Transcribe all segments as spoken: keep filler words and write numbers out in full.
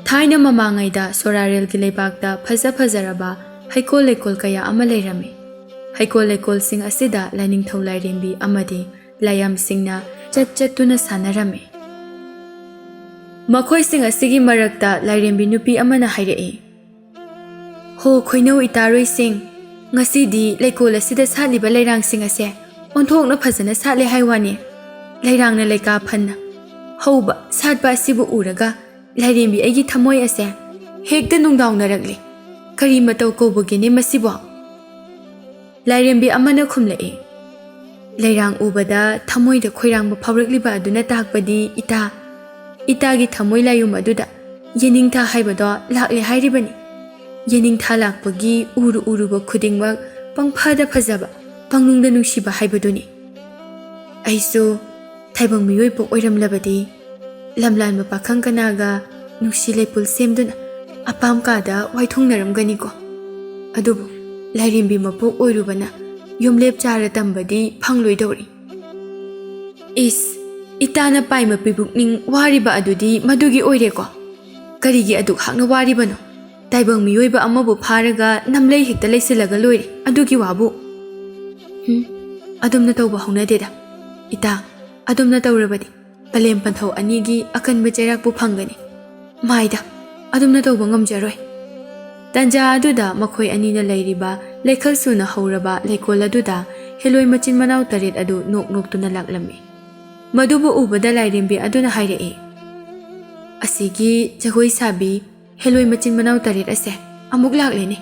ꯊꯥꯏꯅ ꯃꯃꯥꯡꯉꯩꯗ ꯁꯣꯔꯥꯔꯦꯜꯒꯤ ꯂꯩꯕꯥꯛꯇ ꯐꯖ ꯐꯖꯔꯕ ꯍꯩꯀꯣꯜ ꯂꯩꯀꯣꯜ ꯀꯌꯥ ꯑꯃ ꯂꯩꯔꯝꯃꯤ꯫ ꯍꯩꯀꯣꯜ ꯂꯩꯀꯣꯜꯁꯤꯡ ꯑꯁꯤꯗ ꯂꯥꯏꯅꯤꯡꯊꯧ ꯂꯥꯏꯔꯦꯝꯕꯤ ꯑꯃꯗꯤ ꯂꯥꯏꯌꯥꯝꯁꯤꯡꯅ ꯆꯠ ꯆꯠꯇꯨꯅ ꯁꯥꯟꯅꯔꯝꯃꯤ꯫ ꯃꯈꯣꯏꯁꯤꯡ ꯑꯁꯤꯒꯤ ꯃꯔꯛꯇ ꯂꯥꯏꯔꯦꯝꯕꯤ ꯅꯨꯄꯤ ꯑꯃꯅ ꯍꯥꯏꯔꯛꯏ, "ꯍꯣ ꯈꯣꯏꯅꯧ ꯏꯇꯥꯔꯣꯏꯁꯤꯡ, ꯉꯁꯤꯗꯤ ꯂꯩꯀꯣꯜ ꯑꯁꯤꯗ ꯁꯥꯠꯂꯤꯕ ꯂꯩꯔꯥꯡꯁꯤꯡ ꯑꯁꯦ ꯑꯣꯟꯊꯣꯛꯅ ꯐꯖꯅ ꯁꯥꯠꯂꯦ ꯍꯥꯏ ꯋꯥꯅꯤ꯫ ꯂꯩꯔꯥꯡꯅ ꯂꯩꯀꯥ ꯐꯟꯅ ꯍꯧꯕ ꯁꯥꯠꯄ ꯑꯁꯤꯕꯨ ꯎꯔꯒ ꯂꯥꯏꯔꯦꯝꯕꯤ ꯑꯩꯒꯤ ꯊꯃꯣꯏ ꯑꯁꯦ ꯍꯦꯛꯇ ꯅꯨꯡꯗꯥꯎꯅꯔꯛꯂꯦ꯫ ꯀꯔꯤ ꯃꯇꯧ ꯀꯧꯕꯒꯦꯅꯦ ꯃꯁꯤꯕꯣ?" ꯂꯥꯏꯔꯦꯝꯕꯤ ꯑꯃꯅ ꯈꯨꯝꯂꯛꯏ, "ꯂꯩꯔꯥꯡ ꯎꯕꯗ ꯊꯃꯣꯏꯗ ꯈꯣꯏꯔꯥꯡꯕ ꯐꯥꯎꯔꯛꯂꯤꯕ ꯑꯗꯨꯅ ꯇꯥꯛꯄꯗꯤ ꯏꯇꯥ, ꯏꯇꯥꯒꯤ ꯊꯃꯣꯏ ꯂꯥꯏꯌꯨꯝ ꯑꯗꯨꯗ ꯌꯦꯅꯤꯡꯊꯥ ꯍꯥꯏꯕꯗꯣ ꯂꯥꯛꯂꯦ ꯍꯥꯏꯔꯤꯕꯅꯤ꯫ ꯌꯦꯅꯤꯡꯊꯥ ꯂꯥꯛꯄꯒꯤ ꯎꯔꯨ ꯎꯔꯨꯕ ꯈꯨꯗꯤꯡꯃꯛ ꯄꯪꯐꯗ ꯐꯖꯕ, ꯄꯪꯅꯨꯡꯗ ꯅꯨꯡꯁꯤꯕ ꯍꯥꯏꯕꯗꯨꯅꯤ꯫ ꯑꯩꯁꯨ ꯇꯥꯏꯕꯪ ꯃꯤꯑꯣꯏ ꯄꯣꯛ ꯑꯣꯏꯔꯝꯂꯕꯗꯤ ꯂꯝꯂꯥꯟꯕ ꯄꯥꯈꯪ ꯀꯅꯥꯒ ꯅꯨꯡꯁꯤ ꯂꯩꯄꯨꯜ ꯁꯦꯝꯗꯨꯅ ꯑꯄꯥꯝ ꯀꯥꯗ ꯋꯥꯏꯊꯨꯡꯅꯔꯝꯒꯅꯤꯀꯣ꯫ ꯑꯗꯨꯕꯨ ꯂꯥꯏꯔꯦꯝꯕꯤ ꯃꯄꯣꯛ ꯑꯣꯏꯔꯨꯕꯅ ꯌꯨꯝꯂꯦꯞ ꯆꯥꯔ ꯇꯝꯕꯗꯤ ꯐꯪꯂꯣꯏꯗꯧꯔꯤ꯫ ꯏꯁ, ꯏꯇꯥꯅ ꯄꯥꯏꯃ ꯄꯤꯕꯨꯛꯅꯤꯡ ꯋꯥꯔꯤꯕ ꯑꯗꯨꯗꯤ ꯃꯗꯨꯒꯤ ꯑꯣꯏꯔꯦꯀꯣ꯫ ꯀꯔꯤꯒꯤ ꯑꯗꯨꯛ ꯍꯥꯛꯅ ꯋꯥꯔꯤꯕꯅꯣ? ꯇꯥꯏꯕꯪ ꯃꯤꯑꯣꯏꯕ ꯑꯃꯕꯨ ꯐꯥꯔꯒ ꯅꯝꯂꯩ ꯍꯦꯛꯇ ꯂꯩꯁꯤꯜꯂꯒ ꯂꯣꯏꯔꯦ ꯑꯗꯨꯒꯤ ꯋꯥꯕꯨ꯫ ꯍꯨꯝ, ꯑꯗꯨꯝꯅ ꯇꯧꯕ ꯍꯧꯅꯗꯦꯗ꯫ ꯏꯇꯥ, ꯑꯗꯨꯝꯅ ꯇꯧꯔꯕꯗꯤ ꯄꯂꯦꯝ ꯄꯟꯊꯧ ꯑꯅꯤꯒꯤ ꯑꯀꯟꯕ ꯆꯩꯔꯥꯛꯄꯨ ꯐꯪꯒꯅꯤ꯫ ꯃꯥꯏꯗ, ꯑꯗꯨꯝꯅ ꯇꯧꯕ ꯉꯝꯖꯔꯣꯏ꯫ ꯇꯟꯖꯥ ꯑꯗꯨꯗ ꯃꯈꯣꯏ ꯑꯅꯤꯅ ꯂꯩꯔꯤꯕ ꯂꯩꯈꯜ ꯁꯨꯅ ꯍꯧꯔꯕ ꯂꯩꯀꯣꯜ ꯑꯗꯨꯗ ꯍꯦꯂꯣꯏ ꯃꯆꯤꯟ ꯃꯅꯥꯎ ꯇꯔꯦꯠ ꯑꯗꯨ ꯅꯣꯛ ꯅꯣꯛꯇꯨꯅ ꯂꯥꯛꯂꯝꯃꯤ꯫ ꯃꯗꯨꯕꯨ ꯎꯕꯗ ꯂꯥꯏꯔꯦꯝꯕꯤ ꯑꯗꯨꯅ ꯍꯥꯏꯔꯛꯏ, "ꯑꯁꯤꯒꯤ ꯖꯒꯣꯏ ꯁꯥꯕꯤ ꯍꯦꯂꯣꯏ ꯃꯆꯤꯟ ꯃꯅꯥꯎ ꯇꯔꯦꯠ ꯑꯁꯦ ꯑꯃꯨꯛ ꯂꯥꯛꯂꯦꯅꯦ꯫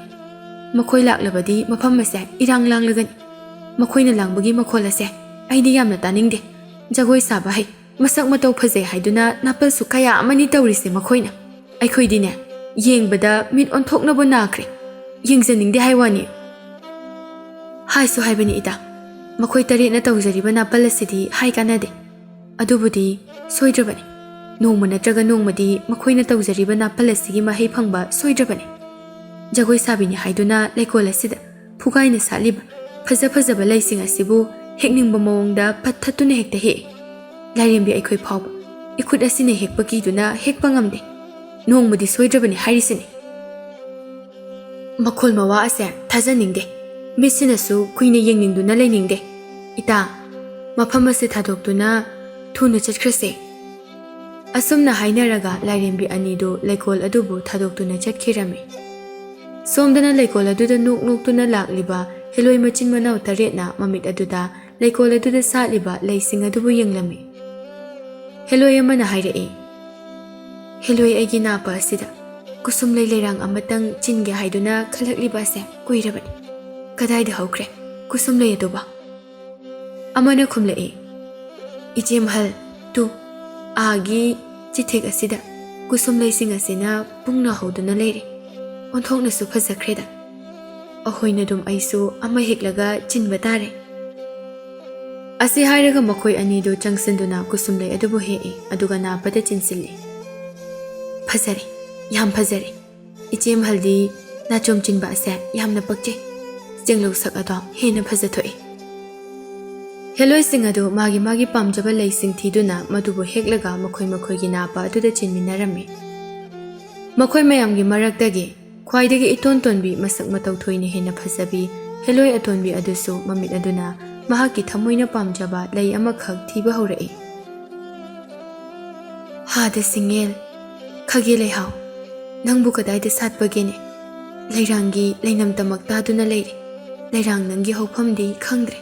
ꯃꯈꯣꯏ ꯂꯥꯛꯂꯕꯗꯤ ꯃꯐꯝ ꯑꯁꯦ ꯏꯔꯥꯡ ꯂꯥꯡꯂꯒꯅꯤ꯫ ꯃꯈꯣꯏꯅ ꯂꯥꯡꯕꯒꯤ ꯃꯈꯣꯜ ꯑꯁꯦ ꯑꯩꯗꯤ ꯌꯥꯝꯅ ꯇꯥꯅꯤꯡꯗꯦ꯫ ꯖꯒꯣꯏ ꯁꯥꯕ ꯍꯩ, ꯃꯁꯛ ꯃꯇꯧ ꯐꯖꯩ ꯍꯥꯏꯗꯨꯅ ꯅꯥꯄꯜꯁꯨ ꯀꯌꯥ ꯑꯃꯅꯤ ꯇꯧꯔꯤꯁꯦ ꯃꯈꯣꯏꯅ꯫ ꯑꯩꯈꯣꯏꯗꯤꯅꯦ, ꯌꯦꯡꯕꯗ ꯃꯤꯠ ꯑꯣꯟꯊꯣꯛꯅꯕꯨ ꯅꯥꯈ꯭ꯔꯦ꯫ ꯌꯦꯡꯖꯅꯤꯡꯗꯦ ꯍꯥꯏ ꯋꯥꯅꯤ꯫" ꯍꯥꯏꯁꯨ ꯍꯥꯏꯕꯅꯤ ꯏꯇꯥ, ꯃꯈꯣꯏ ꯇꯔꯦꯠꯅ ꯇꯧꯖꯔꯤꯕ ꯅꯥꯄꯜ ꯑꯁꯤꯗꯤ ꯍꯥꯏ ꯀꯥꯟꯅꯗꯦ꯫ ꯑꯗꯨꯕꯨꯗꯤ ꯁꯣꯏꯗ꯭ꯔꯕꯅꯤ꯫ ꯅꯣꯡꯃ ꯅꯠꯇ꯭ꯔꯒ ꯅꯣꯡꯃꯗꯤ ꯃꯈꯣꯏꯅ ꯇꯧꯖꯔꯤꯕ ꯅꯥꯄꯜ ꯑꯁꯤꯒꯤ ꯃꯍꯩ ꯐꯪꯕ ꯁꯣꯏꯗ꯭ꯔꯕꯅꯤ꯫ ꯖꯒꯣꯏ ꯁꯥꯕꯤꯅꯤ ꯍꯥꯏꯗꯨꯅ ꯂꯩꯀꯣꯜ ꯑꯁꯤꯗ ꯐꯨꯒꯥꯏꯅ ꯁꯥꯠꯂꯤꯕ ꯐꯖ ꯐꯖꯕ ꯂꯩꯁꯤꯡ ꯑꯁꯤꯕꯨ ꯍꯦꯛꯅꯤꯡꯕ ꯃꯑꯣꯡꯗ ꯄꯠꯊꯠꯇꯨꯅ ꯍꯦꯛꯇ ꯍꯦꯛꯏ꯫ ꯂꯥꯏꯔꯦꯝꯕꯤ ꯑꯩꯈꯣꯏ ꯐꯥꯎꯕ ꯏꯈꯨꯠ ꯑꯁꯤꯅ ꯍꯦꯛꯄ ꯀꯤꯗꯨꯅ ꯍꯦꯛꯄ ꯉꯝꯗꯦ꯫ ꯅꯣꯡꯃꯗꯤ ꯁꯣꯏꯗ꯭ꯔꯕꯅꯤ ꯍꯥꯏꯔꯤꯁꯤꯅꯤ꯫ ꯃꯈꯣꯜ ꯃꯋꯥ ꯑꯁꯦ ꯊꯥꯖꯅꯤꯡꯗꯦ꯫ ꯃꯤꯠꯁꯤꯅꯁꯨ ꯀꯨꯏꯅ ꯌꯦꯡꯅꯤꯡꯗꯨꯅ ꯂꯩꯅꯤꯡꯗꯦ꯫ ꯏꯇꯥ, ꯃꯐꯝ ꯑꯁꯤ ꯊꯥꯗꯣꯛꯇꯨꯅ ꯊꯨꯅ ꯆꯠꯈ꯭ꯔꯁꯦ꯫ ꯑꯁꯨꯝꯅ ꯍꯥꯏꯅꯔꯒ ꯂꯥꯏꯔꯦꯝꯕꯤ ꯑꯅꯤꯗꯨ ꯂꯩꯀꯣꯜ ꯑꯗꯨꯕꯨ ꯊꯥꯗꯣꯛꯇꯨꯅ ꯆꯠꯈꯤꯔꯝꯃꯤ꯫ ꯁꯣꯝꯗꯅ ꯂꯩꯀꯣꯜ ꯑꯗꯨꯗ ꯅꯣꯛ ꯅꯣꯛꯇꯨꯅ ꯂꯥꯛꯂꯤꯕ ꯍꯦꯂꯣꯏ ꯃꯆꯤꯟ ꯃꯅꯥꯎ ꯇꯔꯦꯠꯅ ꯃꯃꯤꯠ ꯑꯗꯨꯗ ꯂꯩꯀꯣꯜ ꯑꯗꯨꯗ ꯁꯥꯠꯂꯤꯕ ꯂꯩꯁꯤꯡ ꯑꯗꯨꯕꯨ ꯌꯦꯡꯂꯝꯃꯤ꯫ ꯍꯦꯂꯣꯏ ꯑꯃꯅ ꯍꯥꯏꯔꯛꯏ, "ꯍꯦꯂꯣꯏ, ꯑꯩꯒꯤ ꯅꯥꯄ ꯑꯁꯤꯗ ꯀꯨꯁꯨꯝꯂꯩ ꯂꯩꯔꯥꯡ ꯑꯃꯇꯪ ꯆꯤꯟꯒꯦ ꯍꯥꯏꯗꯨꯅ ꯈꯜꯂꯛꯂꯤꯕ ꯑꯁꯦ ꯀꯨꯏꯔꯕꯅꯤ꯫ ꯀꯗꯥꯏꯗ ꯍꯧꯈ꯭ꯔꯦ ꯀꯨꯁꯨꯝꯂꯩ ꯑꯗꯨꯕꯣ?" ꯑꯃꯅ ꯈꯨꯝꯂꯛꯏ, "ꯏꯆꯦ ꯃꯍꯜ, ꯇꯨ, ꯑꯥꯒꯤ ꯆꯤꯊꯦꯛ ꯑꯁꯤꯗ ꯀꯨꯁꯨꯝꯂꯩꯁꯤꯡ ꯑꯁꯤꯅ ꯄꯨꯡꯅ ꯍꯧꯗꯨꯅ ꯂꯩꯔꯦ꯫ ꯑꯣꯟꯊꯣꯛꯅꯁꯨ ꯐꯖꯈ꯭ꯔꯦꯗ꯫ ꯑꯍꯣꯏꯅꯗꯨꯝ ꯑꯩꯁꯨ ꯑꯃ ꯍꯦꯛꯂꯒ ꯆꯤꯟꯕ ꯇꯥꯔꯦ꯫" ꯑꯁꯤ ꯍꯥꯏꯔꯒ ꯃꯈꯣꯏ ꯑꯅꯤꯗꯨ ꯆꯪꯁꯤꯟꯗꯨꯅ ꯀꯨꯁꯨꯝꯂꯩ ꯑꯗꯨꯕꯨ ꯍꯦꯛꯏ, ꯑꯗꯨꯒ ꯅꯥꯄꯗ ꯆꯤꯟꯁꯤꯜꯂꯤ꯫ "ꯐꯖꯔꯦ, ꯌꯥꯝ ꯐꯖꯔꯦ꯫ ꯏꯆꯦ ꯃꯍꯜꯗꯤ ꯅꯥꯆꯣꯝ ꯆꯤꯟꯕ ꯑꯁꯦ ꯌꯥꯝꯅ ꯄꯛꯆꯩ꯫ ꯆꯦꯡꯂꯧ ꯁꯛ ꯑꯗꯣ ꯍꯦꯟꯅ ꯐꯖꯊꯣꯛꯏ꯫" ꯍꯦꯂꯣꯏꯁꯤꯡ ꯑꯗꯨ ꯃꯥꯒꯤ ꯃꯥꯒꯤ ꯄꯥꯝꯖꯕ ꯂꯩꯁꯤꯡ ꯊꯤꯗꯨꯅ ꯃꯗꯨꯕꯨ ꯍꯦꯛꯂꯒ ꯃꯈꯣꯏ ꯃꯈꯣꯏꯒꯤ ꯅꯥꯄ ꯑꯗꯨꯗ ꯆꯤꯟꯃꯤꯟꯅꯔꯝꯃꯤ꯫ ꯃꯈꯣꯏ ꯃꯌꯥꯝꯒꯤ ꯃꯔꯛꯇꯒꯤ ꯈ꯭ꯋꯥꯏꯗꯒꯤ ꯏꯇꯣꯟ ꯇꯣꯟꯕꯤ, ꯃꯁꯛ ꯃꯇꯧ ꯊꯣꯏꯅ ꯍꯦꯟꯅ ꯐꯖꯕꯤ ꯍꯦꯂꯣꯏ ꯑꯇꯣꯟꯕꯤ ꯑꯗꯨꯁꯨ ꯃꯃꯤꯠ ꯑꯗꯨꯅ ꯃꯍꯥꯛꯀꯤ ꯊꯃꯣꯏꯅ ꯄꯥꯝꯖꯕ ꯂꯩ ꯑꯃꯈꯛ ꯊꯤꯕ ꯍꯧꯔꯛꯏ꯫ "ꯍꯥꯗ ꯁꯤꯡꯉꯦꯜ, ꯈꯥꯒꯦ ꯂꯩꯍꯥꯎ, ꯅꯪꯕꯨ ꯀꯗꯥꯏꯗ ꯁꯥꯠꯄꯒꯦꯅꯦ? ꯂꯩꯔꯥꯡꯒꯤ ꯂꯩꯅꯝꯇꯃꯛ ꯇꯥꯗꯨꯅ ꯂꯩꯔꯦ꯫ ꯂꯩꯔꯥꯡ ꯅꯪꯒꯤ ꯍꯧꯐꯝꯗꯤ ꯈꯪꯗ꯭ꯔꯦ꯫"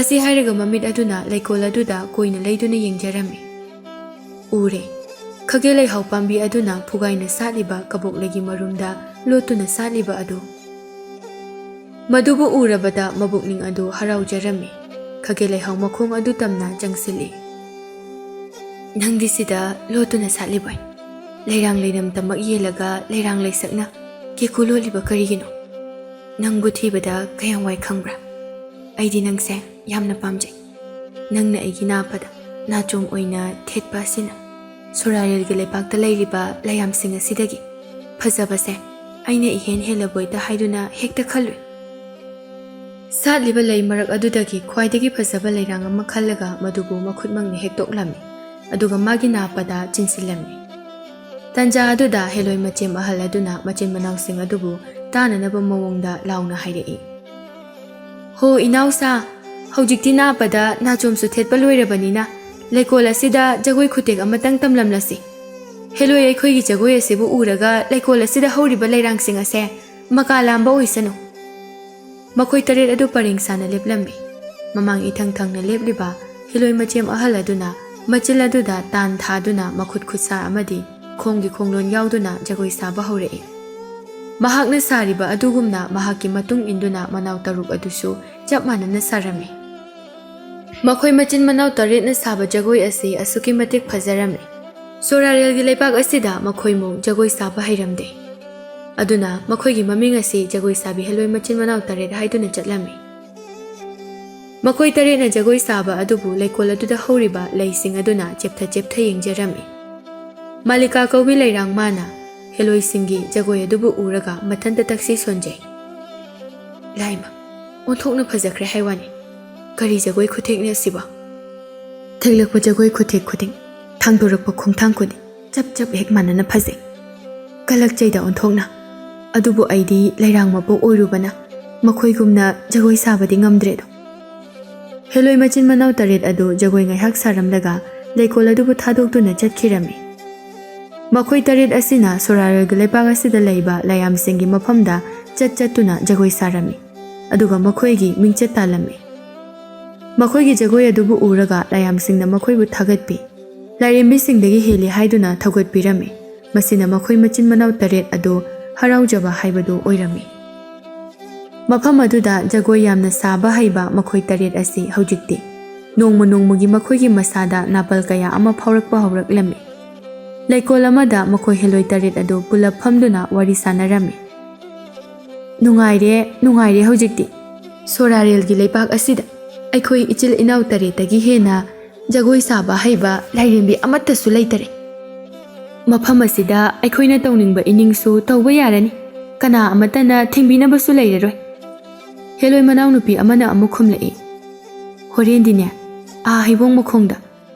ꯑꯁꯤ ꯍꯥꯏꯔꯒ ꯃꯃꯤꯠ ꯑꯗꯨꯅ ꯂꯩꯀꯣꯜ ꯑꯗꯨꯗ ꯀꯣꯏꯅ ꯂꯩꯗꯨꯅ ꯌꯦꯡꯖꯔꯝꯃꯤ꯫ ꯎꯔꯦ, ꯈꯥꯒꯦ ꯂꯩꯍꯥꯎ ꯄꯥꯝꯕꯤ ꯑꯗꯨꯅ ꯐꯨꯒꯥꯏꯅ ꯁꯥꯠꯂꯤꯕ ꯀꯕꯣꯛꯂꯩꯒꯤ ꯃꯔꯨꯝꯗ ꯂꯣꯠꯇꯨꯅ ꯁꯥꯠꯂꯤꯕ ꯑꯗꯨ꯫ ꯃꯗꯨꯕꯨ ꯎꯔꯕꯗ ꯃꯕꯨꯛꯅꯤꯡ ꯑꯗꯨ ꯍꯔꯥꯎꯖꯔꯝꯃꯤ꯫ ꯈꯥꯒꯦ ꯂꯩꯍꯥꯎ ꯃꯈꯣꯡ ꯑꯗꯨ ꯇꯝꯅ ꯆꯪꯁꯤꯜꯂꯤ꯫ "ꯅꯪꯗꯤ ꯁꯤꯗ ꯂꯣꯠꯇꯨꯅ ꯁꯥꯠꯂꯤꯕꯣꯏ? ꯂꯩꯔꯥꯡ ꯂꯩꯅꯝꯇꯃꯛ ꯌꯦꯜꯂꯒ ꯂꯩꯔꯥꯡ ꯂꯩꯁꯛꯅ ꯀꯦꯀꯨ ꯂꯣꯠꯂꯤꯕ ꯀꯔꯤꯒꯤꯅꯣ? ꯅꯪꯕꯨ ꯊꯤꯕꯗ ꯀꯌꯥꯝ ꯋꯥꯏ ꯈꯪꯕ꯭ꯔꯥ? ꯑꯩꯗꯤ ꯅꯪꯁꯦ ꯌꯥꯝꯅ ꯄꯥꯝꯖꯩ꯫ ꯅꯪꯅ ꯑꯩꯒꯤ ꯅꯥꯄꯗ ꯅꯥꯆꯣꯝ ꯑꯣꯏꯅ ꯊꯦꯠꯄ ꯑꯁꯤꯅ ꯁꯣꯔꯥꯔꯦꯜꯒꯤ ꯂꯩꯄꯥꯛꯇ ꯂꯩꯔꯤꯕ ꯂꯩꯌꯥꯝꯁꯤꯡ ꯑꯁꯤꯗꯒꯤ ꯐꯖꯕꯁꯦ ꯑꯩꯅ ꯏꯍꯦꯟ ꯍꯦꯜꯂꯕꯣꯏꯗ ꯍꯥꯏꯗꯨꯅ ꯍꯦꯛꯇ ꯈꯜꯂꯨꯏ꯫" ꯁꯥꯠꯂꯤꯕ ꯂꯩ ꯃꯔꯛ ꯑꯗꯨꯗꯒꯤ ꯈ꯭ꯋꯥꯏꯗꯒꯤ ꯐꯖꯕ ꯂꯩꯔꯥꯡ ꯑꯃ ꯈꯜꯂꯒ ꯃꯗꯨꯕꯨ ꯃꯈꯨꯠꯃꯛꯅ ꯍꯦꯛꯇꯣꯛꯂꯝꯃꯤ, ꯑꯗꯨꯒ ꯃꯥꯒꯤ ꯅꯥꯄꯗ ꯆꯤꯟꯁꯤꯜꯂꯝꯃꯤ꯫ ꯇꯟꯖꯥ ꯑꯗꯨꯗ ꯍꯦꯂꯣꯏ ꯃꯆꯦꯝ ꯑꯍꯜ ꯑꯗꯨꯅ ꯃꯆꯤꯟ ꯃꯅꯥꯎꯁꯤꯡ ꯑꯗꯨꯕꯨ ꯇꯥꯅꯅꯕ ꯃꯑꯣꯡꯗ ꯂꯥꯎꯅ ꯍꯥꯏꯔꯛꯏ, "ꯍꯣ ꯏꯅꯥꯎꯁꯥ, ꯍꯧꯖꯤꯛꯇꯤ ꯅꯥꯞꯄꯗ ꯅꯥꯆꯣꯝꯁꯨ ꯊꯦꯠꯄ ꯂꯣꯏꯔꯕꯅꯤꯅ ꯂꯩꯀꯣꯜ ꯑꯁꯤꯗ ꯖꯒꯣꯏ ꯈꯨꯊꯦꯛ ꯑꯃꯇꯪ ꯇꯝꯂꯝꯂꯁꯤ꯫ ꯍꯦꯂꯣꯏ ꯑꯩꯈꯣꯏꯒꯤ ꯖꯒꯣꯏ ꯑꯁꯤꯕꯨ ꯎꯔꯒ ꯂꯩꯀꯣꯜ ꯑꯁꯤꯗ ꯍꯧꯔꯤꯕ ꯂꯩꯔꯥꯡꯁꯤꯡ ꯑꯁꯦ ꯃꯀꯥ ꯂꯥꯝꯕ ꯑꯣꯏꯁꯅꯨ꯫" ꯃꯈꯣꯏ ꯇꯔꯦꯠ ꯑꯗꯨ ꯄꯔꯦꯡ ꯁꯥꯅ ꯂꯦꯞꯂꯝꯃꯤ꯫ ꯃꯃꯥꯡ ꯏꯊꯪ ꯊꯪꯅ ꯂꯦꯞꯂꯤꯕ ꯍꯦꯂꯣꯏ ꯃꯆꯦꯝ ꯑꯍꯜ ꯑꯗꯨꯅ ꯃꯆꯤꯜ ꯑꯗꯨꯗ ꯇꯥꯟ ꯊꯥꯗꯨꯅ ꯃꯈꯨꯠ ꯈꯨꯠꯁꯥ ꯑꯃꯗꯤ ꯈꯣꯡꯒꯤ ꯈꯣꯡꯂꯣꯟ ꯌꯥꯎꯗꯨꯅ ꯖꯒꯣꯏ ꯁꯥꯕ ꯍꯧꯔꯛꯏ꯫ ꯃꯍꯥꯛꯅ ꯁꯥꯔꯤꯕ ꯑꯗꯨꯒꯨꯝꯅ ꯃꯍꯥꯛꯀꯤ ꯃꯇꯨꯡ ꯏꯟꯗꯨꯅ ꯃꯅꯥꯎ ꯇꯔꯨꯛ ꯑꯗꯨꯁꯨ ꯆꯞ ꯃꯥꯟꯅꯅ ꯁꯥꯔꯝꯃꯤ꯫ ꯃꯈꯣꯏ ꯃꯆꯤꯟ ꯃꯅꯥꯎ ꯇꯔꯦꯠꯅ ꯁꯥꯕ ꯖꯒꯣꯏ ꯑꯁꯤ ꯑꯁꯨꯛꯀꯤ ꯃꯇꯤꯛ ꯐꯖꯔꯝꯃꯤ꯫ ꯁꯣꯔꯥꯔꯦꯜꯒꯤ ꯂꯩꯕꯥꯛ ꯑꯁꯤꯗ ꯃꯈꯣꯏꯃꯨꯛ ꯖꯒꯣꯏ ꯁꯥꯕ ꯍꯩꯔꯝꯗꯦ꯫ ꯑꯗꯨꯅ ꯃꯈꯣꯏꯒꯤ ꯃꯃꯤꯡ ꯑꯁꯤ ꯖꯒꯣꯏ ꯁꯥꯕꯤ ꯍꯦꯂꯣꯏ ꯃꯆꯤꯟ ꯃꯅꯥꯎ ꯇꯔꯦꯠ ꯍꯥꯏꯗꯨꯅ ꯆꯠꯂꯝꯃꯤ꯫ ꯃꯈꯣꯏ ꯇꯔꯦꯠꯅ ꯖꯒꯣꯏ ꯁꯥꯕ ꯑꯗꯨꯕꯨ ꯂꯩꯀꯣꯜ ꯑꯗꯨꯗ ꯍꯧꯔꯤꯕ ꯂꯩꯁꯤꯡ ꯑꯗꯨꯅ ꯆꯦꯞꯊ ꯆꯦꯞꯊ ꯌꯦꯡꯖꯔꯝꯃꯤ꯫ ꯃꯥꯂꯤꯀꯥ ꯀꯧꯕꯤ ꯂꯩꯔꯥꯡ ꯃꯥꯅ ꯍꯦꯂꯣꯏꯁꯤꯡꯒꯤ ꯖꯒꯣꯏ ꯑꯗꯨꯕꯨ ꯎꯔꯒ ꯃꯊꯟꯇ ꯇꯛꯁꯤ ꯁꯣꯟꯖꯩ꯫ ꯂꯥꯏꯃ, ꯑꯣꯟꯊꯣꯛꯅ ꯐꯖꯈ꯭ꯔꯦ ꯍꯥꯏ ꯋꯥꯅꯤ꯫ ꯀꯔꯤ ꯖꯒꯣꯏ ꯈꯨꯊꯦꯛꯅꯤ ꯑꯁꯤꯕꯣ? ꯊꯦꯛꯂꯛꯄ ꯖꯒꯣꯏ ꯈꯨꯊꯦꯛ ꯈꯨꯗꯤꯡ, ꯊꯥꯡꯗꯣꯔꯛꯄ ꯈꯣꯡꯊꯥꯡ ꯈꯨꯗꯤꯡ ꯆꯞ ꯆꯞ ꯍꯦꯛ ꯃꯥꯟꯅꯅ ꯐꯖꯩ꯫ ꯀꯂꯛꯆꯩꯗ ꯑꯣꯟꯊꯣꯛꯅ꯫ ꯑꯗꯨꯕꯨ ꯑꯩꯗꯤ ꯂꯩꯔꯥꯡ ꯃꯄꯣꯛ ꯑꯣꯏꯔꯨꯕꯅ ꯃꯈꯣꯏꯒꯨꯝꯅ ꯖꯒꯣꯏ ꯁꯥꯕꯗꯤ ꯉꯝꯗ꯭ꯔꯦꯗꯣ꯫ ꯍꯦꯂꯣꯏ ꯃꯆꯤꯟ ꯃꯅꯥꯎ ꯇꯔꯦꯠ ꯑꯗꯨ ꯖꯒꯣꯏ ꯉꯥꯏꯍꯥꯛ ꯁꯥꯔꯝꯂꯒ ꯂꯩꯀꯣꯜ ꯑꯗꯨꯕꯨ ꯊꯥꯗꯣꯛꯇꯨꯅ ꯆꯠꯈꯤꯔꯝꯃꯤ꯫ ꯃꯈꯣꯏ ꯇꯔꯦꯠ ꯑꯁꯤꯅ ꯁꯣꯔꯥꯔꯦꯜꯒꯤ ꯂꯩꯄꯥꯛ ꯑꯁꯤꯗ ꯂꯩꯕ ꯂꯥꯏꯌꯥꯝꯁꯤꯡꯒꯤ ꯃꯐꯝꯗ ꯆꯠ ꯆꯠꯇꯨꯅ ꯖꯒꯣꯏ ꯁꯥꯔꯝꯃꯤ, ꯑꯗꯨꯒ ꯃꯈꯣꯏꯒꯤ ꯃꯤꯡꯆꯠ ꯇꯥꯜꯂꯝꯃꯤ꯫ ꯃꯈꯣꯏꯒꯤ ꯖꯒꯣꯏ ꯑꯗꯨꯕꯨ ꯎꯔꯒ ꯂꯥꯏꯌꯥꯝꯁꯤꯡꯅ ꯃꯈꯣꯏꯕꯨ ꯊꯥꯒꯠꯄꯤ, ꯂꯥꯏꯔꯦꯝꯕꯤꯁꯤꯡꯗꯒꯤ ꯍꯦꯜꯂꯤ ꯍꯥꯏꯗꯨꯅ ꯊꯧꯒꯠꯄꯤꯔꯝꯃꯤ꯫ ꯃꯁꯤꯅ ꯃꯈꯣꯏ ꯃꯆꯤꯟ ꯃꯅꯥꯎ ꯇꯔꯦꯠ ꯑꯗꯨ ꯍꯔꯥꯎꯖꯕ ꯍꯥꯏꯕꯗꯨ ꯑꯣꯏꯔꯝꯃꯤ꯫ ꯃꯐꯝ ꯑꯗꯨꯗ ꯖꯒꯣꯏ ꯌꯥꯝꯅ ꯁꯥꯕ ꯍꯩꯕ ꯃꯈꯣꯏ ꯇꯔꯦꯠ ꯑꯁꯤ ꯍꯧꯖꯤꯛꯇꯤ ꯅꯣꯡꯃ ꯅꯣꯡꯃꯒꯤ ꯃꯈꯣꯏꯒꯤ ꯃꯁꯥꯗ ꯅꯥꯄꯜ ꯀꯌꯥ ꯑꯃ ꯐꯥꯎꯔꯛꯄ ꯍꯧꯔꯛꯂꯝꯃꯤ꯫ ꯂꯩꯀꯣꯜ ꯑꯃꯗ ꯃꯈꯣꯏ ꯍꯦꯂꯣꯏ ꯇꯔꯦꯠ ꯑꯗꯨ ꯄꯨꯂꯞ ꯐꯝꯗꯨꯅ ꯋꯥꯔꯤ ꯁꯥꯟꯅꯔꯝꯃꯤ꯫ "ꯅꯨꯡꯉꯥꯏꯔꯦ, ꯅꯨꯡꯉꯥꯏꯔꯦ ꯍꯧꯖꯤꯛꯇꯤ꯫ ꯁꯣꯔꯥꯔꯦꯜꯒꯤ ꯂꯩꯄꯥꯛ ꯑꯁꯤꯗ ꯑꯩꯈꯣꯏ ꯏꯆꯤꯜ ꯏꯅꯥꯎ ꯇꯔꯦꯠꯇꯒꯤ ꯍꯦꯟꯅ ꯖꯒꯣꯏ ꯁꯥꯕ ꯍꯩꯕ ꯂꯥꯏꯔꯦꯝꯕꯤ ꯑꯃꯠꯇꯁꯨ ꯂꯩꯇꯔꯦ꯫ ꯃꯐꯝ ꯑꯁꯤꯗ ꯑꯩꯈꯣꯏꯅ ꯇꯧꯅꯤꯡꯕ ꯏꯅꯤꯡꯁꯨ ꯇꯧꯕ ꯌꯥꯔꯅꯤ꯫ ꯀꯅꯥ ꯑꯃꯠꯇꯅ ꯊꯤꯡꯕꯤꯅꯕꯁꯨ ꯂꯩꯔꯔꯣꯏ꯫" ꯍꯦꯂꯣꯏ ꯃꯅꯥꯎꯅꯨꯄꯤ ꯑꯃꯅ ꯑꯃꯨꯛ ꯈꯨꯝꯂꯛꯏ, "ꯍꯣꯔꯦꯟꯗꯤꯅꯦ, ꯑꯥ ꯍꯩꯕꯣꯡ ꯃꯈꯣꯡꯗ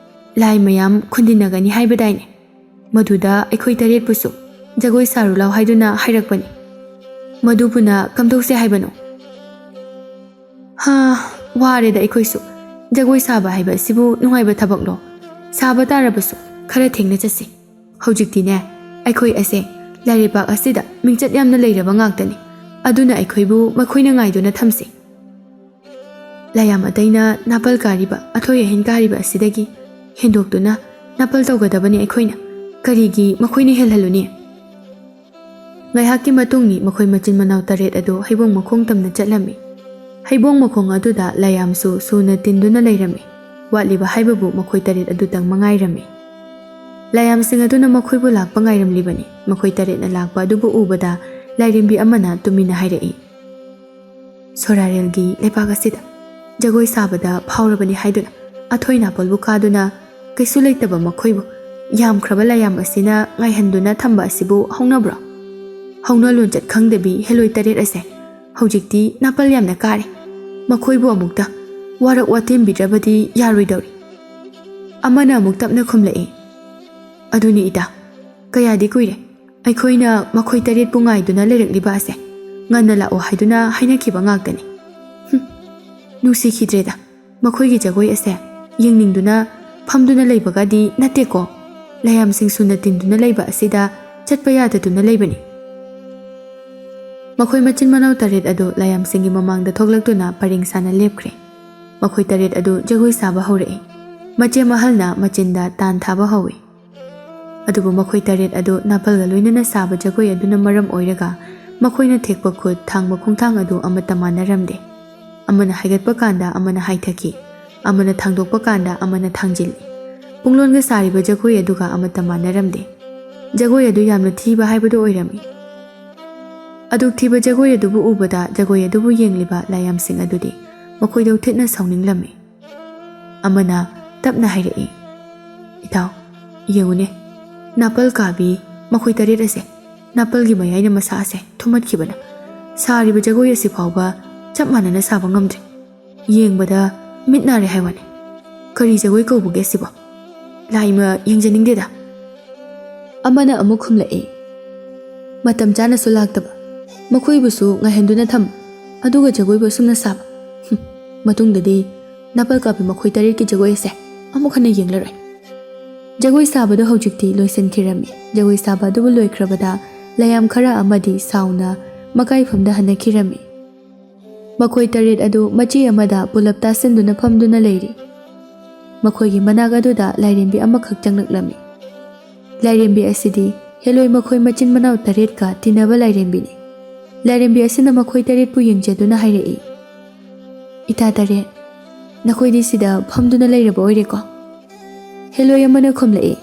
ꯂꯥꯏ ꯃꯌꯥꯝ ꯈꯨꯟꯗꯤꯟꯅꯒꯅꯤ ꯍꯥꯏꯕꯗꯥꯏꯅꯦ? ꯃꯗꯨꯗ ꯑꯩꯈꯣꯏ ꯇꯔꯦꯠꯄꯨꯁꯨ ꯖꯒꯣꯏ ꯁꯥꯔꯨ ꯂꯥꯎ ꯍꯥꯏꯗꯨꯅ ꯍꯥꯏꯔꯛꯄꯅꯤ꯫ ꯃꯗꯨꯕꯨꯅ ꯀꯝꯗꯧꯁꯦ ꯍꯥꯏꯕꯅꯣ? ꯍꯥ, ꯋꯥꯔꯦꯗ ꯑꯩꯈꯣꯏꯁꯨ꯫ ꯖꯒꯣꯏ ꯁꯥꯕ ꯍꯥꯏꯕ ꯑꯁꯤꯕꯨ ꯅꯨꯡꯉꯥꯏꯕ ꯊꯕꯛꯂꯣ? ꯁꯥꯕ ꯇꯥꯔꯕꯁꯨ ꯈꯔ ꯊꯦꯡꯅ ꯆꯠꯁꯤ꯫ ꯍꯧꯖꯤꯛꯇꯤꯅꯦ, ꯑꯩꯈꯣꯏ ꯑꯁꯦ ꯂꯥꯏꯔꯩꯄꯥꯛ ꯑꯁꯤꯗ ꯃꯤꯡꯆꯠ ꯌꯥꯝꯅ ꯂꯩꯔꯕ ꯉꯥꯛꯇꯅꯤ꯫ ꯑꯗꯨꯅ ꯑꯩꯈꯣꯏꯕꯨ ꯃꯈꯣꯏꯅ ꯉꯥꯏꯗꯨꯅ ꯊꯝꯁꯤ꯫ ꯂꯥꯏꯌꯥꯝ ꯑꯇꯩꯅ ꯅꯥꯄꯜ ꯀꯥꯔꯤꯕ, ꯑꯊꯣꯏ ꯑꯍꯦꯟ ꯀꯥꯔꯤꯕ ꯑꯁꯤꯗꯒꯤ ꯍꯦꯟꯗꯣꯛꯇꯨꯅ ꯅꯥꯄꯜ ꯇꯧꯒꯗꯕꯅꯤ ꯑꯩꯈꯣꯏꯅ꯫ ꯀꯔꯤꯒꯤ ꯃꯈꯣꯏꯅ ꯍꯦꯜꯍꯜꯂꯨꯅꯤ? ꯉꯥꯏꯍꯥꯛꯀꯤ ꯃꯇꯨꯡꯅꯤ ꯃꯈꯣꯏ ꯃꯆꯤꯟ ꯃꯅꯥꯎ ꯇꯔꯦꯠ ꯑꯗꯨ ꯍꯩꯕꯣꯡ ꯃꯈꯣꯡ ꯇꯝꯅ ꯆꯠꯂꯝꯃꯤ꯫ ꯍꯩꯕꯣꯡ ꯃꯈꯣꯡ ꯑꯗꯨꯗ ꯂꯥꯏꯌꯥꯝꯁꯨ ꯁꯨꯅ ꯇꯤꯟꯗꯨꯅ ꯂꯩꯔꯝꯃꯤ꯫ ꯋꯥꯠꯂꯤꯕ ꯍꯥꯏꯕꯕꯨ ꯃꯈꯣꯏ ꯇꯔꯦꯠ ꯑꯗꯨꯇꯪ ꯃꯉꯥꯏꯔꯝꯃꯤ꯫ ꯂꯥꯏꯌꯥꯝꯁꯤꯡ ꯑꯗꯨꯅ ꯃꯈꯣꯏꯕꯨ ꯂꯥꯛꯄ ꯉꯥꯏꯔꯝꯂꯤꯕꯅꯤ꯫ ꯃꯈꯣꯏ ꯇꯔꯦꯠꯅ ꯂꯥꯛꯄ ꯑꯗꯨꯕꯨ ꯎꯕꯗ ꯂꯥꯏꯔꯦꯝꯕꯤ ꯑꯃꯅ ꯇꯨꯃꯤꯟꯅ ꯍꯥꯏꯔꯛꯏ, "ꯁꯣꯔꯥꯔꯦꯜꯒꯤ ꯂꯩꯕꯥꯛ ꯑꯁꯤꯗ ꯖꯒꯣꯏ ꯁꯥꯕꯗ ꯐꯥꯎꯔꯕꯅꯤ ꯍꯥꯏꯗꯨꯅ ꯑꯊꯣꯏ ꯅꯥꯄꯜꯕꯨ ꯀꯥꯗꯨꯅ ꯀꯩꯁꯨ ꯂꯩꯇꯕ ꯃꯈꯣꯏꯕꯨ ꯌꯥꯝꯈ꯭ꯔꯕ ꯂꯥꯏꯌꯥꯝ ꯑꯁꯤꯅ ꯉꯥꯏꯍꯟꯗꯨꯅ ꯊꯝꯕ ꯑꯁꯤꯕꯨ ꯍꯧꯅꯕ꯭ꯔꯣ? ꯍꯧꯅ ꯂꯣꯟꯆꯠ ꯈꯪꯗꯕꯤ ꯍꯦꯂꯣꯏ ꯇꯔꯦꯠ ꯑꯁꯦ ꯍꯧꯖꯤꯛꯇꯤ ꯅꯥꯄꯜ ꯌꯥꯝꯅ ꯀꯥꯔꯦ꯫ ꯃꯈꯣꯏꯕꯨ ꯑꯃꯨꯛꯇ ꯋꯥꯔꯛ ꯋꯥꯇꯦꯝꯕꯤꯗ꯭ꯔꯕꯗꯤ ꯌꯥꯔꯣꯏꯗꯧꯔꯤ꯫" ꯑꯃꯅ ꯑꯃꯨꯛ ꯇꯞꯅ ꯈꯨꯝꯂꯛꯏ, "ꯑꯗꯨꯅꯤ ꯏꯇꯥ, ꯀꯌꯥꯗꯤ ꯀꯨꯏꯔꯦ ꯑꯩꯈꯣꯏꯅ ꯃꯈꯣꯏ ꯇꯔꯦꯠꯄꯨ ꯉꯥꯏꯗꯨꯅ ꯂꯩꯔꯛꯂꯤꯕ ꯑꯁꯦ꯫ ꯉꯟꯅ ꯂꯥꯛꯑꯣ ꯍꯥꯏꯗꯨꯅ ꯍꯥꯏꯅꯈꯤꯕ ꯉꯥꯛꯇꯅꯤ꯫ ꯍꯨꯝ, ꯅꯨꯡꯁꯤꯈꯤꯗ꯭ꯔꯦꯗ꯫ ꯃꯈꯣꯏꯒꯤ ꯖꯒꯣꯏ ꯑꯁꯦ ꯌꯦꯡꯅꯤꯡꯗꯨꯅ ꯐꯝꯗꯨꯅ ꯂꯩꯕꯒꯗꯤ ꯅꯠꯇꯦꯀꯣ꯫ ꯂꯥꯏꯌꯥꯝꯁꯤꯡ ꯁꯨꯅ ꯇꯤꯟꯗꯨꯅ ꯂꯩꯕ ꯑꯁꯤꯗ ꯆꯠꯄ ꯌꯥꯗꯗꯨꯅ ꯂꯩꯕꯅꯤ꯫" ꯃꯈꯣꯏ ꯃꯆꯤꯟ ꯃꯅꯥꯎ ꯇꯔꯦꯠ ꯑꯗꯨ ꯂꯥꯏꯌꯥꯝꯁꯤꯡꯒꯤ ꯃꯃꯥꯡꯗ ꯊꯣꯛꯂꯛꯇꯨꯅ ꯄꯔꯦꯡ ꯁꯥꯅ ꯂꯦꯞꯈ꯭ꯔꯦ꯫ ꯃꯈꯣꯏ ꯇꯔꯦꯠ ꯑꯗꯨ ꯖꯒꯣꯏ ꯁꯥꯕ ꯍꯧꯔꯛꯏ꯫ ꯃꯆꯦꯝ ꯑꯍꯜꯅ ꯃꯆꯤꯟꯗ ꯇꯥꯟ ꯊꯥꯕ ꯍꯧꯏ꯫ ꯑꯗꯨꯕꯨ ꯃꯈꯣꯏ ꯇꯔꯦꯠ ꯑꯗꯨ ꯅꯥꯄꯜꯒ ꯂꯣꯏꯅꯅ ꯁꯥꯕ ꯖꯒꯣꯏ ꯑꯗꯨꯅ ꯃꯔꯝ ꯑꯣꯏꯔꯒ ꯃꯈꯣꯏꯅ ꯊꯦꯛꯄ ꯈꯨꯠ, ꯊꯥꯡꯕ ꯈꯣꯡꯊꯥꯡ ꯑꯗꯨ ꯑꯃꯠꯇ ꯃꯥꯟꯅꯔꯝꯗꯦ꯫ ꯑꯃꯅ ꯍꯥꯏꯒꯠꯄ ꯀꯥꯟꯗ ꯑꯃꯅ ꯍꯥꯏꯊꯈꯤ, ꯑꯃꯅ ꯊꯥꯡꯗꯣꯛꯄ ꯀꯥꯟꯗ ꯑꯃꯅ ꯊꯥꯡꯖꯤꯜꯂꯤ꯫ ꯄꯨꯡꯂꯣꯟꯒ ꯁꯥꯔꯤꯕ ꯖꯒꯣꯏ ꯑꯗꯨꯒ ꯑꯃꯠꯇ ꯃꯥꯟꯅꯔꯝꯗꯦ꯫ ꯖꯒꯣꯏ ꯑꯗꯨ ꯌꯥꯝꯅ ꯊꯤꯕ ꯍꯥꯏꯕꯗꯨ ꯑꯣꯏꯔꯝꯃꯤ꯫ ꯑꯗꯨꯛ ꯊꯤꯕ ꯖꯒꯣꯏ ꯑꯗꯨꯕꯨ ꯎꯕꯗ ꯖꯒꯣꯏ ꯑꯗꯨꯕꯨ ꯌꯦꯡꯂꯤꯕ ꯂꯥꯏꯌꯥꯝꯁꯤꯡ ꯑꯗꯨꯗꯤ ꯃꯈꯣꯏꯗꯧ ꯊꯤꯠꯅ ꯁꯥꯎꯅꯤꯡꯂꯝꯃꯤ꯫ ꯑꯃꯅ ꯇꯞꯅ ꯍꯥꯏꯔꯛꯏ, "ꯏꯇꯥꯎ, ꯌꯦꯡꯉꯨꯅꯦ, ꯅꯥꯄꯜ ꯀꯥꯕꯤ ꯃꯈꯣꯏ ꯇꯔꯦꯠ ꯑꯁꯦ ꯅꯥꯄꯜꯒꯤ ꯃꯌꯥꯏꯅ ꯃꯁꯥ ꯑꯁꯦ ꯊꯨꯝꯃꯠꯈꯤꯕꯅ ꯁꯥꯔꯤꯕ ꯖꯒꯣꯏ ꯑꯁꯤ ꯐꯥꯎꯕ ꯆꯞ ꯃꯥꯟꯅꯅ ꯁꯥꯕ ꯉꯝꯗ꯭ꯔꯦ꯫ ꯌꯦꯡꯕꯗ ꯃꯤꯠ ꯅꯥꯔꯦ ꯍꯥꯏ ꯋꯥꯅꯤ꯫ ꯀꯔꯤ ꯖꯒꯣꯏ ꯀꯧꯕꯒꯦ ꯑꯁꯤꯕꯣ? ꯂꯥꯏꯃ ꯌꯦꯡꯖꯅꯤꯡꯗꯦꯗ꯫" ꯑꯃꯅ ꯑꯃꯨꯛ ꯈꯨꯝꯂꯛꯏ, "ꯃꯇꯝ ꯆꯥꯅꯁꯨ ꯂꯥꯛꯇꯕ, ꯃꯈꯣꯏꯕꯨꯁꯨ ꯉꯥꯏꯍꯟꯗꯨꯅ ꯊꯝ, ꯑꯗꯨꯒ ꯖꯒꯣꯏꯕꯨ ꯑꯁꯨꯝꯅ ꯁꯥꯕ꯫ ꯍꯨꯝ, ꯃꯇꯨꯡꯗꯗꯤ ꯅꯥꯄꯜ ꯀꯥꯕꯤ ꯃꯈꯣꯏ ꯇꯔꯦꯠꯀꯤ ꯖꯒꯣꯏ ꯑꯁꯦ ꯑꯃꯨꯛ ꯍꯟꯅ ꯌꯦꯡꯂꯔꯣꯏ꯫" ꯖꯒꯣꯏ ꯁꯥꯕꯗꯨ ꯍꯧꯖꯤꯛꯇꯤ ꯂꯣꯏꯁꯤꯟꯈꯤꯔꯝꯃꯤ꯫ ꯖꯒꯣꯏ ꯁꯥꯕ ꯑꯗꯨꯕꯨ ꯂꯣꯏꯈ꯭ꯔꯕꯗ ꯂꯌꯥꯝ ꯈꯔ ꯑꯃꯗꯤ ꯁꯥꯎꯅ ꯃꯀꯥꯏꯐꯝꯗ ꯍꯟꯅꯈꯤꯔꯝꯃꯤ꯫ ꯃꯈꯣꯏ ꯇꯔꯦꯠ ꯑꯗꯨ ꯃꯆꯤ ꯑꯃꯗ ꯄꯨꯂꯞ ꯇꯥꯁꯤꯟꯗꯨꯅ ꯐꯝꯗꯨꯅ ꯂꯩꯔꯤ꯫ ꯃꯈꯣꯏꯒꯤ ꯃꯅꯥꯛ ꯑꯗꯨꯗ ꯂꯥꯏꯔꯦꯝꯕꯤ ꯑꯃꯈꯛ ꯆꯪꯂꯛꯂꯝꯃꯤ꯫ ꯂꯥꯏꯔꯦꯝꯕꯤ ꯑꯁꯤꯗꯤ ꯍꯦꯂꯣꯏ ꯃꯈꯣꯏ ꯃꯆꯤꯟ ꯃꯅꯥꯎ ꯇꯔꯦꯠꯀ ꯇꯤꯟꯅꯕ ꯂꯥꯏꯔꯦꯝꯕꯤꯅꯤ꯫ ꯂꯥꯏꯔꯦꯝꯕꯤ ꯑꯁꯤꯅ ꯃꯈꯣꯏ ꯇꯔꯦꯠꯄꯨ ꯌꯦꯡꯖꯗꯨꯅ ꯍꯥꯏꯔꯛꯏ, "ꯏꯇꯥ ꯇꯔꯦꯠ, ꯅꯈꯣꯏꯗꯤ ꯁꯤꯗ ꯐꯝꯗꯨꯅ ꯂꯩꯔꯕ ꯑꯣꯏꯔꯦꯀꯣ?" ꯍꯦꯂꯣꯏ ꯑꯃꯅ ꯈꯨꯝꯂꯛꯏ,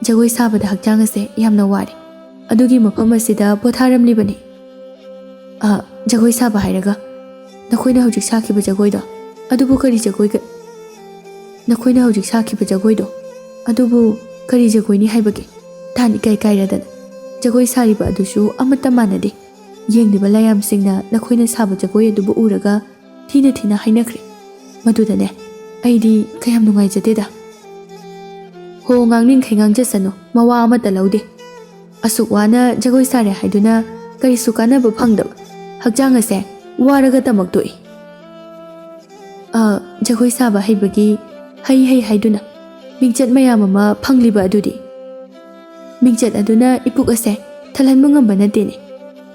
"ꯖꯒꯣꯏ ꯁꯥꯕꯗ ꯍꯛꯆꯥꯡ ꯑꯁꯦ ꯌꯥꯝꯅ ꯋꯥꯔꯦ, ꯑꯗꯨꯒꯤ ꯃꯐꯝ ꯑꯁꯤꯗ ꯄꯣꯊꯥꯔꯝꯂꯤꯕꯅꯤ꯫" "ꯑ, ꯖꯒꯣꯏ ꯁꯥꯕ ꯍꯥꯏꯔꯒ, ꯅꯈꯣꯏꯅ ꯍꯧꯖꯤꯛ ꯁꯥꯈꯤꯕ ꯖꯒꯣꯏꯗꯣ, ꯑꯗꯨꯕꯨ ꯀꯔꯤ ꯖꯒꯣꯏꯒ-, ꯅꯈꯣꯏꯅ ꯍꯧꯖꯤꯛ ꯁꯥꯈꯤꯕ ꯖꯒꯣꯏꯗꯣ, ꯑꯗꯨꯕꯨ ꯀꯔꯤ ꯖꯒꯣꯏꯅꯤ ꯍꯥꯏꯕꯒꯦ? ꯇꯥꯟ ꯏꯀꯥꯏ ꯀꯥꯏꯔꯗꯅ꯫ ꯖꯒꯣꯏ ꯁꯥꯔꯤꯕ ꯑꯗꯨꯁꯨ ꯑꯃꯠꯇ ꯃꯥꯟꯅꯗꯦ꯫ ꯌꯦꯡꯂꯤꯕ ꯂꯥꯌꯥꯝꯁꯤꯡꯅ ꯅꯈꯣꯏꯅ ꯁꯥꯕ ꯖꯒꯣꯏ ꯑꯗꯨꯕꯨ ꯎꯔꯒ ꯊꯤꯅ ꯊꯤꯅ ꯍꯥꯏꯅꯈ꯭ꯔꯦ꯫ ꯃꯗꯨꯗꯅꯦ, ꯑꯩꯗꯤ ꯀꯌꯥꯝ ꯅꯨꯡꯉꯥꯏꯖꯗꯦꯗ꯫" "ꯍꯣ, ꯉꯥꯡꯅꯤꯡꯈꯩ ꯉꯥꯡꯖꯁꯅꯨ, ꯃꯋꯥ ꯑꯃꯠꯇ ꯂꯧꯗꯦ꯫ ꯑꯁꯨꯛ ꯋꯥꯅ ꯖꯒꯣꯏ ꯁꯥꯔꯦ ꯍꯥꯏꯗꯨꯅ ꯀꯔꯤꯁꯨ ꯀꯥꯟꯅꯕ ꯐꯪꯗꯕ, ꯍꯛꯆꯥꯡ ꯑꯁꯦ ꯋꯥꯔꯒ ꯇꯃꯛ ꯇꯣꯛꯏ꯫" "ꯑ, ꯖꯒꯣꯏ ꯁꯥꯕ ꯍꯩꯕꯒꯤ ꯍꯩ ꯍꯩ ꯍꯥꯏꯗꯨꯅ ꯃꯤꯡꯆꯠ ꯃꯌꯥꯝ ꯑꯃ ꯐꯪꯂꯤꯕ ꯑꯗꯨꯗꯤ? ꯃꯤꯡꯆꯠ ꯑꯗꯨꯅ ꯏꯄꯨꯛ ꯑꯁꯦ ꯊꯜꯍꯟꯕ ꯉꯝꯕ ꯅꯠꯇꯦꯅꯦ꯫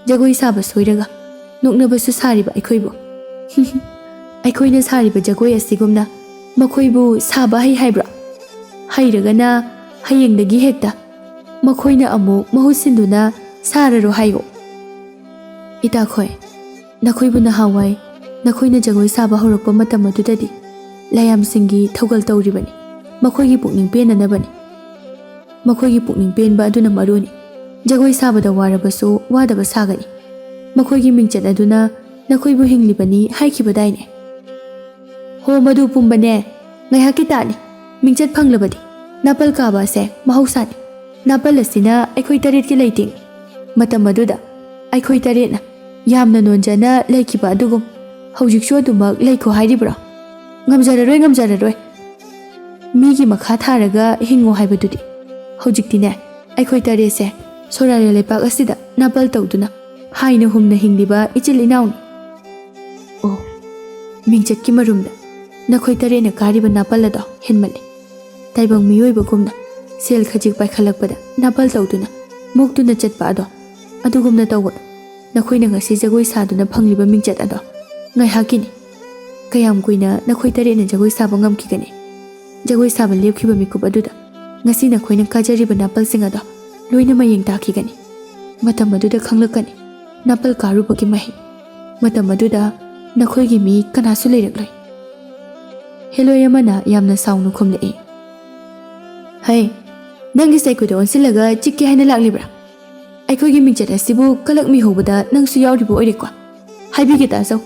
ꯖꯒꯣꯏ ꯁꯥꯕ ꯁꯣꯏꯔꯒ ꯅꯣꯛꯅꯕꯁꯨ ꯁꯥꯔꯤꯕ ꯑꯩꯈꯣꯏꯕꯨ꯫ ꯑꯩꯈꯣꯏꯅ ꯁꯥꯔꯤꯕ ꯖꯒꯣꯏ ꯑꯁꯤꯒꯨꯝꯅ ꯃꯈꯣꯏꯕꯨ ꯁꯥꯕ ꯍꯩ ꯍꯥꯏꯕ꯭ꯔꯣ? ꯍꯩꯔꯒꯅ ꯍꯌꯦꯡꯗꯒꯤ ꯍꯦꯛꯇ ꯃꯈꯣꯏꯅ ꯑꯃꯨꯛ ꯃꯍꯨꯠ ꯁꯤꯟꯗꯨꯅ ꯁꯥꯔꯔꯣ ꯍꯥꯏꯌꯣ꯫" "ꯏꯇꯥꯈꯣꯏ, ꯅꯈꯣꯏꯕꯨ ꯅꯍꯥꯟꯋꯥꯏ ꯅꯈꯣꯏꯅ ꯖꯒꯣꯏ ꯁꯥꯕ ꯍꯧꯔꯛꯄ ꯃꯇꯝ ꯑꯗꯨꯗꯗꯤ ꯂꯥꯌꯥꯝꯁꯤꯡꯒꯤ ꯊꯧꯒꯜ ꯇꯧꯔꯤꯕꯅꯤ, ꯃꯈꯣꯏꯒꯤ ꯄꯨꯛꯅꯤꯡ ꯄꯦꯟꯅꯅꯕꯅꯤ꯫ ꯃꯈꯣꯏꯒꯤ ꯄꯨꯛꯅꯤꯡ ꯄꯦꯟꯕ ꯑꯗꯨꯅ ꯃꯔꯨꯅꯤ꯫ ꯖꯒꯣꯏ ꯁꯥꯕꯗ ꯋꯥꯔꯕꯁꯨ ꯋꯥꯗꯕ ꯁꯥꯒꯅꯤ꯫ ꯃꯈꯣꯏꯒꯤ ꯃꯤꯡꯆꯠ ꯑꯗꯨꯅ ꯅꯈꯣꯏꯕꯨ ꯍꯤꯡꯂꯤꯕꯅꯤ ꯍꯥꯏꯈꯤꯕꯗꯥꯏꯅꯦ?" "ꯍꯣ, ꯃꯗꯨ ꯄꯨꯝꯕꯅꯦ ꯉꯥꯏꯍꯥꯛꯀꯤ ꯇꯥꯅꯤ꯫ ꯃꯤꯡꯆꯠ ꯐꯪꯂꯕꯗꯤ ꯅꯥꯄꯜ ꯀꯥꯕ ꯑꯁꯦ ꯃꯍꯧꯁꯥꯅꯤ꯫ ꯅꯥꯄꯜ ꯑꯁꯤꯅ ꯑꯩꯈꯣꯏ ꯇꯔꯦꯠꯀꯤ ꯂꯩꯇꯦꯡꯅꯤ꯫ ꯃꯇꯝ ꯑꯗꯨꯗ ꯑꯩꯈꯣꯏ ꯇꯔꯦꯠꯅ ꯌꯥꯝꯅ ꯅꯣꯟꯖꯅ ꯂꯩꯈꯤꯕ ꯑꯗꯨꯒꯨꯝ ꯍꯧꯖꯤꯛꯁꯨ ꯑꯗꯨꯃꯛ ꯂꯩꯈꯣ ꯍꯥꯏꯔꯤꯕ꯭ꯔꯣ? ꯉꯝꯖꯔꯔꯣꯏ, ꯉꯝꯖꯔꯔꯣꯏ꯫ ꯃꯤꯒꯤ ꯃꯈꯥ ꯊꯥꯔꯒ ꯍꯤꯡꯉꯣ ꯍꯥꯏꯕꯗꯨꯗꯤ ꯍꯧꯖꯤꯛꯇꯤꯅꯦ, ꯑꯩꯈꯣꯏ ꯇꯔꯦꯠꯁꯦ ꯁꯣꯔꯥꯔꯦꯜ ꯂꯩꯄꯥꯛ ꯑꯁꯤꯗ ꯅꯥꯄꯜ ꯇꯧꯗꯨꯅ ꯍꯥꯏꯅ ꯍꯨꯝꯅ ꯍꯤꯡꯂꯤꯕ ꯏꯆꯤꯜ ꯏꯅꯥꯎꯅꯤ꯫ ꯑꯣ, ꯃꯤꯡꯆꯠꯀꯤ ꯃꯔꯨꯝꯗ ꯅꯈꯣꯏ ꯇꯔꯦꯠꯅ ꯀꯥꯔꯤꯕ ꯅꯥꯄꯜ ꯑꯗꯣ ꯍꯦꯟꯃꯜꯂꯤ꯫ ꯇꯥꯏꯕꯪ ꯃꯤꯑꯣꯏꯕꯒꯨꯝꯅ ꯁꯦꯜ ꯈꯖꯤꯛ ꯄꯥꯏꯈꯠꯂꯛꯄꯗ ꯅꯥꯄꯜ ꯇꯧꯗꯨꯅ ꯃꯣꯛꯇꯨꯅ ꯆꯠꯄ ꯑꯗꯣ ꯑꯗꯨꯒꯨꯝꯅ ꯇꯧꯒꯅꯨ꯫ ꯅꯈꯣꯏꯅ ꯉꯁꯤ ꯖꯒꯣꯏ ꯁꯥꯗꯨꯅ ꯐꯪꯂꯤꯕ ꯃꯤꯡꯆꯠ ꯑꯗꯣ ꯉꯥꯏꯍꯥꯛꯀꯤꯅꯤ꯫ ꯀꯌꯥꯝ ꯀꯨꯏꯅ ꯅꯈꯣꯏ ꯇꯔꯦꯠꯅ ꯖꯒꯣꯏ ꯁꯥꯕ ꯉꯝꯈꯤꯒꯅꯤ? ꯖꯒꯣꯏ ꯁꯥꯕ ꯂꯦꯞꯈꯤꯕ ꯃꯤꯀꯨꯞ ꯑꯗꯨꯗ ꯉꯁꯤ ꯅꯈꯣꯏꯅ ꯀꯥꯖꯔꯤꯕ ꯅꯥꯄꯜꯁꯤꯡ ꯑꯗꯣ ꯂꯣꯏꯅ ꯃꯌꯦꯡ ꯇꯥꯈꯤꯒꯅꯤ꯫ ꯃꯇꯝ ꯑꯗꯨꯗ ꯈꯪꯂꯛꯀꯅꯤ ꯅꯥꯄꯜ ꯀꯥꯔꯨꯕꯒꯤ ꯃꯍꯩ꯫ ꯃꯇꯝ ꯑꯗꯨꯗ ꯅꯈꯣꯏꯒꯤ ꯃꯤ ꯀꯅꯥꯁꯨ ꯂꯩꯔꯛꯂꯣꯏ꯫ ꯍꯦꯂꯣꯏ ꯑꯃꯅ ꯌꯥꯝꯅ ꯁꯥꯎꯅ ꯈꯨꯝꯂꯛꯏ, "ꯍꯩ, ꯅꯪꯒꯤꯁꯦ ꯑꯩꯈꯣꯏꯗ ꯑꯣꯟꯁꯤꯜꯂꯒ ꯆꯤꯛꯀꯦ ꯍꯥꯏꯅ ꯂꯥꯛꯂꯤꯕ꯭ꯔꯥ? ꯑꯩꯈꯣꯏꯒꯤ ꯃꯤꯡꯆꯠ ꯑꯁꯤꯕꯨ ꯀꯂꯛꯃꯤꯍꯧꯕꯗ ꯅꯪꯁꯨ ꯌꯥꯎꯔꯤꯕ ꯑꯣꯏꯔꯦꯀꯣ? ꯍꯥꯏꯕꯤꯒꯦ ꯇꯥꯖꯧ,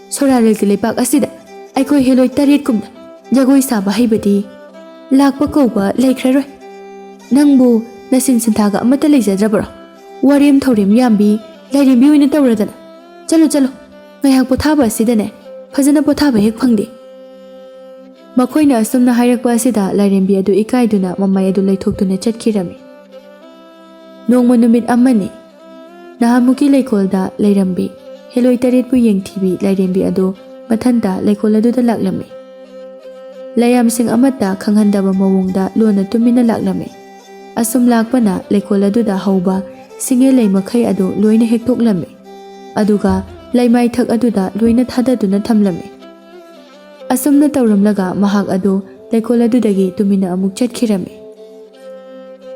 ꯁꯣꯔꯥꯔꯦꯜꯒꯤ ꯂꯩꯄꯥꯛ ꯑꯁꯤꯗ ꯑꯩꯈꯣꯏ ꯍꯦꯂꯣꯏ ꯇꯔꯦꯠꯀꯨꯝꯅ ꯖꯒꯣꯏ ꯁꯥꯕ ꯍꯩꯕꯗꯤ ꯂꯥꯛꯄ ꯀꯧꯕ ꯂꯩꯈ꯭ꯔꯔꯣꯏ꯫ ꯅꯪꯕꯨ ꯅꯁꯤꯟ ꯁꯤꯟꯊꯥꯒ ꯑꯃꯠꯇ ꯂꯩꯖꯗ꯭ꯔꯕ꯭ꯔꯣ? ꯋꯥꯔꯦꯝ ꯊꯧꯔꯦꯝ ꯌꯥꯝꯕꯤ ꯂꯥꯏꯔꯦꯝꯕꯤ ꯑꯣꯏꯅ ꯇꯧꯔꯗꯅ꯫ ꯆꯠꯂꯣ, ꯆꯠꯂꯣ, ꯉꯥꯏꯍꯥꯛ ꯄꯣꯊꯥꯕ ꯑꯁꯤꯗꯅꯦ ꯐꯖꯅ ꯄꯣꯊꯥꯕ ꯍꯦꯛ ꯐꯪꯗꯦ꯫" ꯃꯈꯣꯏꯅ ꯑꯁꯨꯝꯅ ꯍꯥꯏꯔꯛꯄ ꯑꯁꯤꯗ ꯂꯥꯏꯔꯦꯝꯕꯤ ꯑꯗꯨ ꯏꯀꯥꯏꯗꯨꯅ ꯃꯃꯥꯏ ꯑꯗꯨ ꯂꯩꯊꯣꯛꯇꯨꯅ ꯆꯠꯈꯤꯔꯝꯃꯤ꯫ ꯅꯣꯡꯃ ꯅꯨꯃꯤꯠ ꯑꯃꯅꯤ꯫ ꯅꯍꯥꯟꯃꯨꯛꯀꯤ ꯂꯩꯀꯣꯜꯗ ꯂꯩꯔꯝꯕꯤ ꯍꯦꯂꯣꯏ ꯇꯔꯦꯠꯄꯨ ꯌꯦꯡꯊꯤꯕꯤ ꯂꯥꯏꯔꯦꯝꯕꯤ ꯑꯗꯨ ꯃꯊꯟꯇ ꯂꯩꯀꯣꯜ ꯑꯗꯨꯗ ꯂꯥꯛꯂꯝꯃꯤ꯫ ꯂꯩꯌꯥꯝꯁꯤꯡ ꯑꯃꯠꯇ ꯈꯪꯍꯟꯗꯕ ꯃꯑꯣꯡꯗ ꯂꯣꯟꯅ ꯇꯨꯃꯤꯟꯅ ꯂꯥꯛꯂꯝꯃꯤ꯫ ꯑꯁꯨꯝ ꯂꯥꯛꯄꯅ ꯂꯩꯀꯣꯜ ꯑꯗꯨꯗ ꯍꯧꯕ ꯁꯤꯡꯉꯦꯜ ꯂꯩ ꯃꯈꯩ ꯑꯗꯨ ꯂꯣꯏꯅ ꯍꯦꯛꯇꯣꯛꯂꯝꯃꯤ꯫ ꯑꯗꯨꯒ ꯂꯩꯃꯥꯏꯊꯛ ꯑꯗꯨꯗ ꯂꯣꯏꯅ ꯊꯥꯗꯗꯨꯅ ꯊꯝꯂꯝꯃꯤ꯫ ꯑꯁꯨꯝꯅ ꯇꯧꯔꯝꯂꯒ ꯃꯍꯥꯛ ꯑꯗꯨ ꯂꯩꯀꯣꯜ ꯑꯗꯨꯗꯒꯤ ꯇꯨꯃꯤꯟꯅ ꯑꯃꯨꯛ ꯆꯠꯈꯤꯔꯝꯃꯤ꯫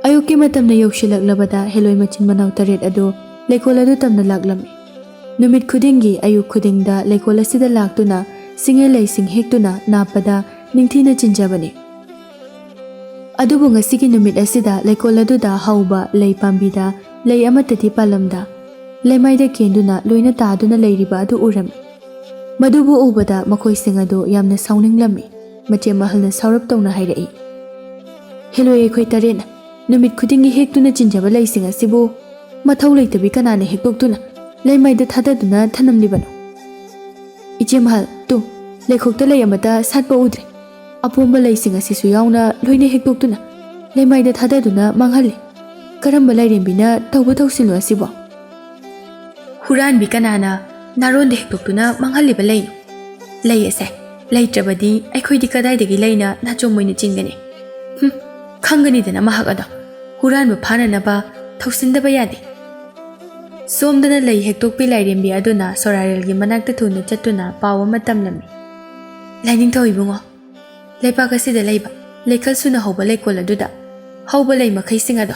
ꯑꯌꯨꯛꯀꯤ ꯃꯇꯝꯅ ꯌꯧꯁꯤꯜꯂꯛꯂꯕꯗ ꯍꯦꯂꯣꯏ ꯃꯆꯤꯟ ꯃꯅꯥꯎ ꯇꯔꯦꯠ ꯑꯗꯨ ꯂꯩꯀꯣꯜ ꯑꯗꯨ ꯇꯝꯅ ꯂꯥꯛꯂꯝꯃꯤ꯫ ꯅꯨꯃꯤꯠ ꯈꯨꯗꯤꯡꯒꯤ ꯑꯌꯨꯛ ꯈꯨꯗꯤꯡꯗ ꯂꯩꯀꯣꯜ ꯑꯁꯤꯗ ꯂꯥꯛꯇꯨꯅ ꯁꯤꯡꯉꯦꯜ ꯂꯩꯁꯤꯡ ꯍꯦꯛꯇꯨꯅ ꯅꯥꯞꯄꯗ ꯅꯤꯡꯊꯤꯅ ꯆꯤꯟꯖꯕꯅꯤ꯫ ꯑꯗꯨꯕꯨ ꯉꯁꯤꯒꯤ ꯅꯨꯃꯤꯠ ꯑꯁꯤꯗ ꯂꯩꯀꯣꯜ ꯑꯗꯨꯗ ꯍꯧꯕ ꯂꯩ ꯄꯥꯝꯕꯤꯗ ꯂꯩ ꯑꯃꯠꯇꯗꯤ ꯄꯥꯜꯂꯝꯗ ꯂꯩꯃꯥꯏꯗ ꯀꯦꯟꯗꯨꯅ ꯂꯣꯏꯅ ꯇꯥꯗꯨꯅ ꯂꯩꯔꯤꯕ ꯑꯗꯨ ꯎꯔꯝꯃꯤ꯫ ꯃꯗꯨꯕꯨ ꯎꯕꯗ ꯃꯈꯣꯏꯁꯤꯡ ꯑꯗꯨ ꯌꯥꯝꯅ ꯁꯥꯎꯅꯤꯡꯂꯝꯃꯤ꯫ ꯃꯆꯦꯝ ꯑꯍꯜꯅ ꯁꯥꯎꯔꯞ ꯇꯧꯅ ꯍꯥꯏꯔꯛꯏ, "ꯍꯦꯂꯣꯏ ꯑꯩꯈꯣꯏ ꯇꯔꯦꯠꯅ ꯅꯨꯃꯤꯠ ꯈꯨꯗꯤꯡꯒꯤ ꯍꯦꯛꯇꯨꯅ ꯆꯤꯟꯖꯕ ꯂꯩꯁꯤꯡ ꯑꯁꯤꯕꯨ ꯃꯊꯧ ꯂꯩꯇꯕꯤ ꯀꯅꯥꯅ ꯍꯦꯛꯇꯣꯛꯇꯨꯅ ꯂꯩꯃꯥꯏꯗ ꯊꯥꯗꯗꯨꯅ ꯊꯅꯝꯂꯤꯕꯅꯣ? ꯏꯆꯦꯝ ꯑꯍꯜ, ꯇꯨ, ꯂꯩꯈꯣꯛꯇ ꯂꯩ ꯑꯃꯠꯇ ꯁꯥꯠꯄ ꯎꯗ꯭ꯔꯦ꯫ ꯑꯄꯣꯝꯕ ꯂꯩꯁꯤꯡ ꯑꯁꯤꯁꯨ ꯌꯥꯎꯅ ꯂꯣꯏꯅ ꯍꯦꯛꯇꯣꯛꯇꯨꯅ ꯂꯩꯃꯥꯏꯗ ꯊꯥꯗꯗꯨꯅ ꯃꯥꯡꯍꯜꯂꯤ꯫ ꯀꯔꯝꯕ ꯂꯥꯏꯔꯦꯝꯕꯤꯅ ꯇꯧꯕ ꯊꯧꯁꯤꯜꯅꯣ ꯑꯁꯤꯕꯣ? ꯍꯨꯔꯥꯟꯕꯤ ꯀꯅꯥꯅ ꯅꯥꯔꯣꯟꯗ ꯍꯦꯛꯇꯣꯛꯇꯨꯅ ꯃꯥꯡꯍꯜꯂꯤꯕ ꯂꯩꯅꯣ? ꯂꯩ ꯑꯁꯦ ꯂꯩꯇ꯭ꯔꯕꯗꯤ ꯑꯩꯈꯣꯏꯗꯤ ꯀꯗꯥꯏꯗꯒꯤ ꯂꯩꯅ ꯅꯥꯆꯣꯝ ꯑꯣꯏꯅ ꯆꯤꯟꯒꯅꯤ? ꯍꯨꯝ, ꯈꯪꯒꯅꯤꯗꯅ ꯃꯍꯥꯛ ꯑꯗꯣ꯫ ꯍꯨꯔꯥꯟꯕ ꯐꯥꯅꯅꯕ ꯊꯧꯁꯤꯟꯗꯕ ꯌꯥꯗꯦ꯫ ꯁꯣꯝꯗꯅ ꯂꯩ ꯍꯦꯛꯇꯣꯛꯄꯤ ꯂꯥꯏꯔꯦꯝꯕꯤ ꯑꯗꯨꯅ ꯁꯣꯔꯥꯔꯦꯜꯒꯤ ꯃꯅꯥꯛꯇ ꯊꯨꯅ ꯆꯠꯇꯨꯅ ꯄꯥꯎ ꯑꯃ ꯇꯝꯂꯝꯃꯤ꯫ "ꯂꯥꯏꯅꯤꯡꯊꯧ ꯏꯕꯨꯡꯉꯣ, ꯂꯩꯄꯥꯛ ꯑꯁꯤꯗ ꯂꯩꯕ ꯂꯩꯈꯜ ꯁꯨꯅ ꯍꯧꯕ ꯂꯩꯀꯣꯜ ꯑꯗꯨꯗ ꯍꯧꯕ ꯂꯩ ꯃꯈꯩꯁꯤꯡ ꯑꯗꯣ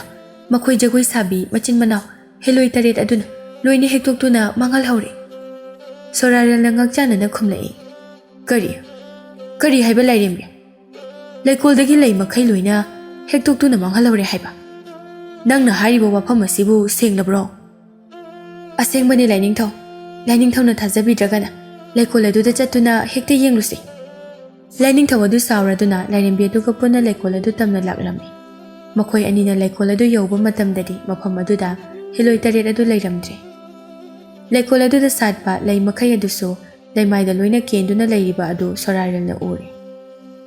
ꯃꯈꯣꯏ ꯖꯒꯣꯏ ꯁꯥꯕꯤ ꯃꯆꯤꯟ ꯃꯅꯥꯎ ꯍꯦꯂꯣꯏ ꯇꯔꯦꯠ ꯑꯗꯨꯅ ꯂꯣꯏꯅ ꯍꯦꯛꯇꯣꯛꯇꯨꯅ ꯃꯥꯡꯍꯜꯍꯧꯔꯦ꯫" ꯁꯣꯔꯥꯔꯦꯜꯅ ꯉꯥꯛꯆꯥꯅꯅ ꯈꯨꯝꯂꯛꯏ꯫ "ꯀꯔꯤ? ꯀꯔꯤ ꯍꯥꯏꯕ ꯂꯥꯏꯔꯦꯝꯕꯤ? ꯂꯩꯀꯣꯜꯗꯒꯤ ꯂꯩ ꯃꯈꯩ ꯂꯣꯏꯅ ꯍꯦꯛꯇꯣꯛꯇꯨꯅ ꯃꯥꯡꯍꯜꯍꯧꯔꯦ ꯍꯥꯏꯕ? ꯅꯪꯅ ꯍꯥꯏꯔꯤꯕ ꯋꯥꯐꯝ ꯑꯁꯤꯕꯨ ꯁꯦꯡꯂꯕ꯭ꯔꯣ?" "ꯑꯁꯦꯡꯕꯅꯤ ꯂꯥꯏꯅꯤꯡꯊꯧ꯫ ꯂꯥꯏꯅꯤꯡꯊꯧꯅ ꯊꯥꯖꯕꯤꯗ꯭ꯔꯒꯅ ꯂꯩꯀꯣꯜ ꯑꯗꯨꯗ ꯆꯠꯇꯨꯅ ꯍꯦꯛꯇ ꯌꯦꯡꯂꯨꯁꯤ꯫" ꯂꯥꯏꯅꯤꯡꯊꯧ ꯑꯗꯨ ꯁꯥꯎꯔꯗꯨꯅ ꯂꯥꯏꯔꯦꯝꯕꯤ ꯑꯗꯨꯒ ꯄꯨꯟꯅ ꯂꯩꯀꯣꯜ ꯑꯗꯨ ꯇꯝꯅ ꯂꯥꯛꯂꯝꯃꯤ꯫ ꯃꯈꯣꯏ ꯑꯅꯤꯅ ꯂꯩꯀꯣꯜ ꯑꯗꯨ ꯌꯧꯕ ꯃꯇꯝꯗꯗꯤ ꯃꯐꯝ ꯑꯗꯨꯗ ꯍꯦꯂꯣꯏ ꯇꯔꯦꯠ ꯑꯗꯨ ꯂꯩꯔꯝꯗ꯭ꯔꯦ꯫ ꯂꯩꯀꯣꯜ ꯑꯗꯨꯗ ꯁꯥꯠꯄ ꯂꯩ ꯃꯈꯩ ꯑꯗꯨꯁꯨ ꯂꯩꯃꯥꯏꯗ ꯂꯣꯏꯅ ꯀꯦꯟꯗꯨꯅ ꯂꯩꯔꯤꯕ ꯑꯗꯨ ꯁꯣꯔꯥꯔꯦꯜꯅ ꯎꯔꯦ꯫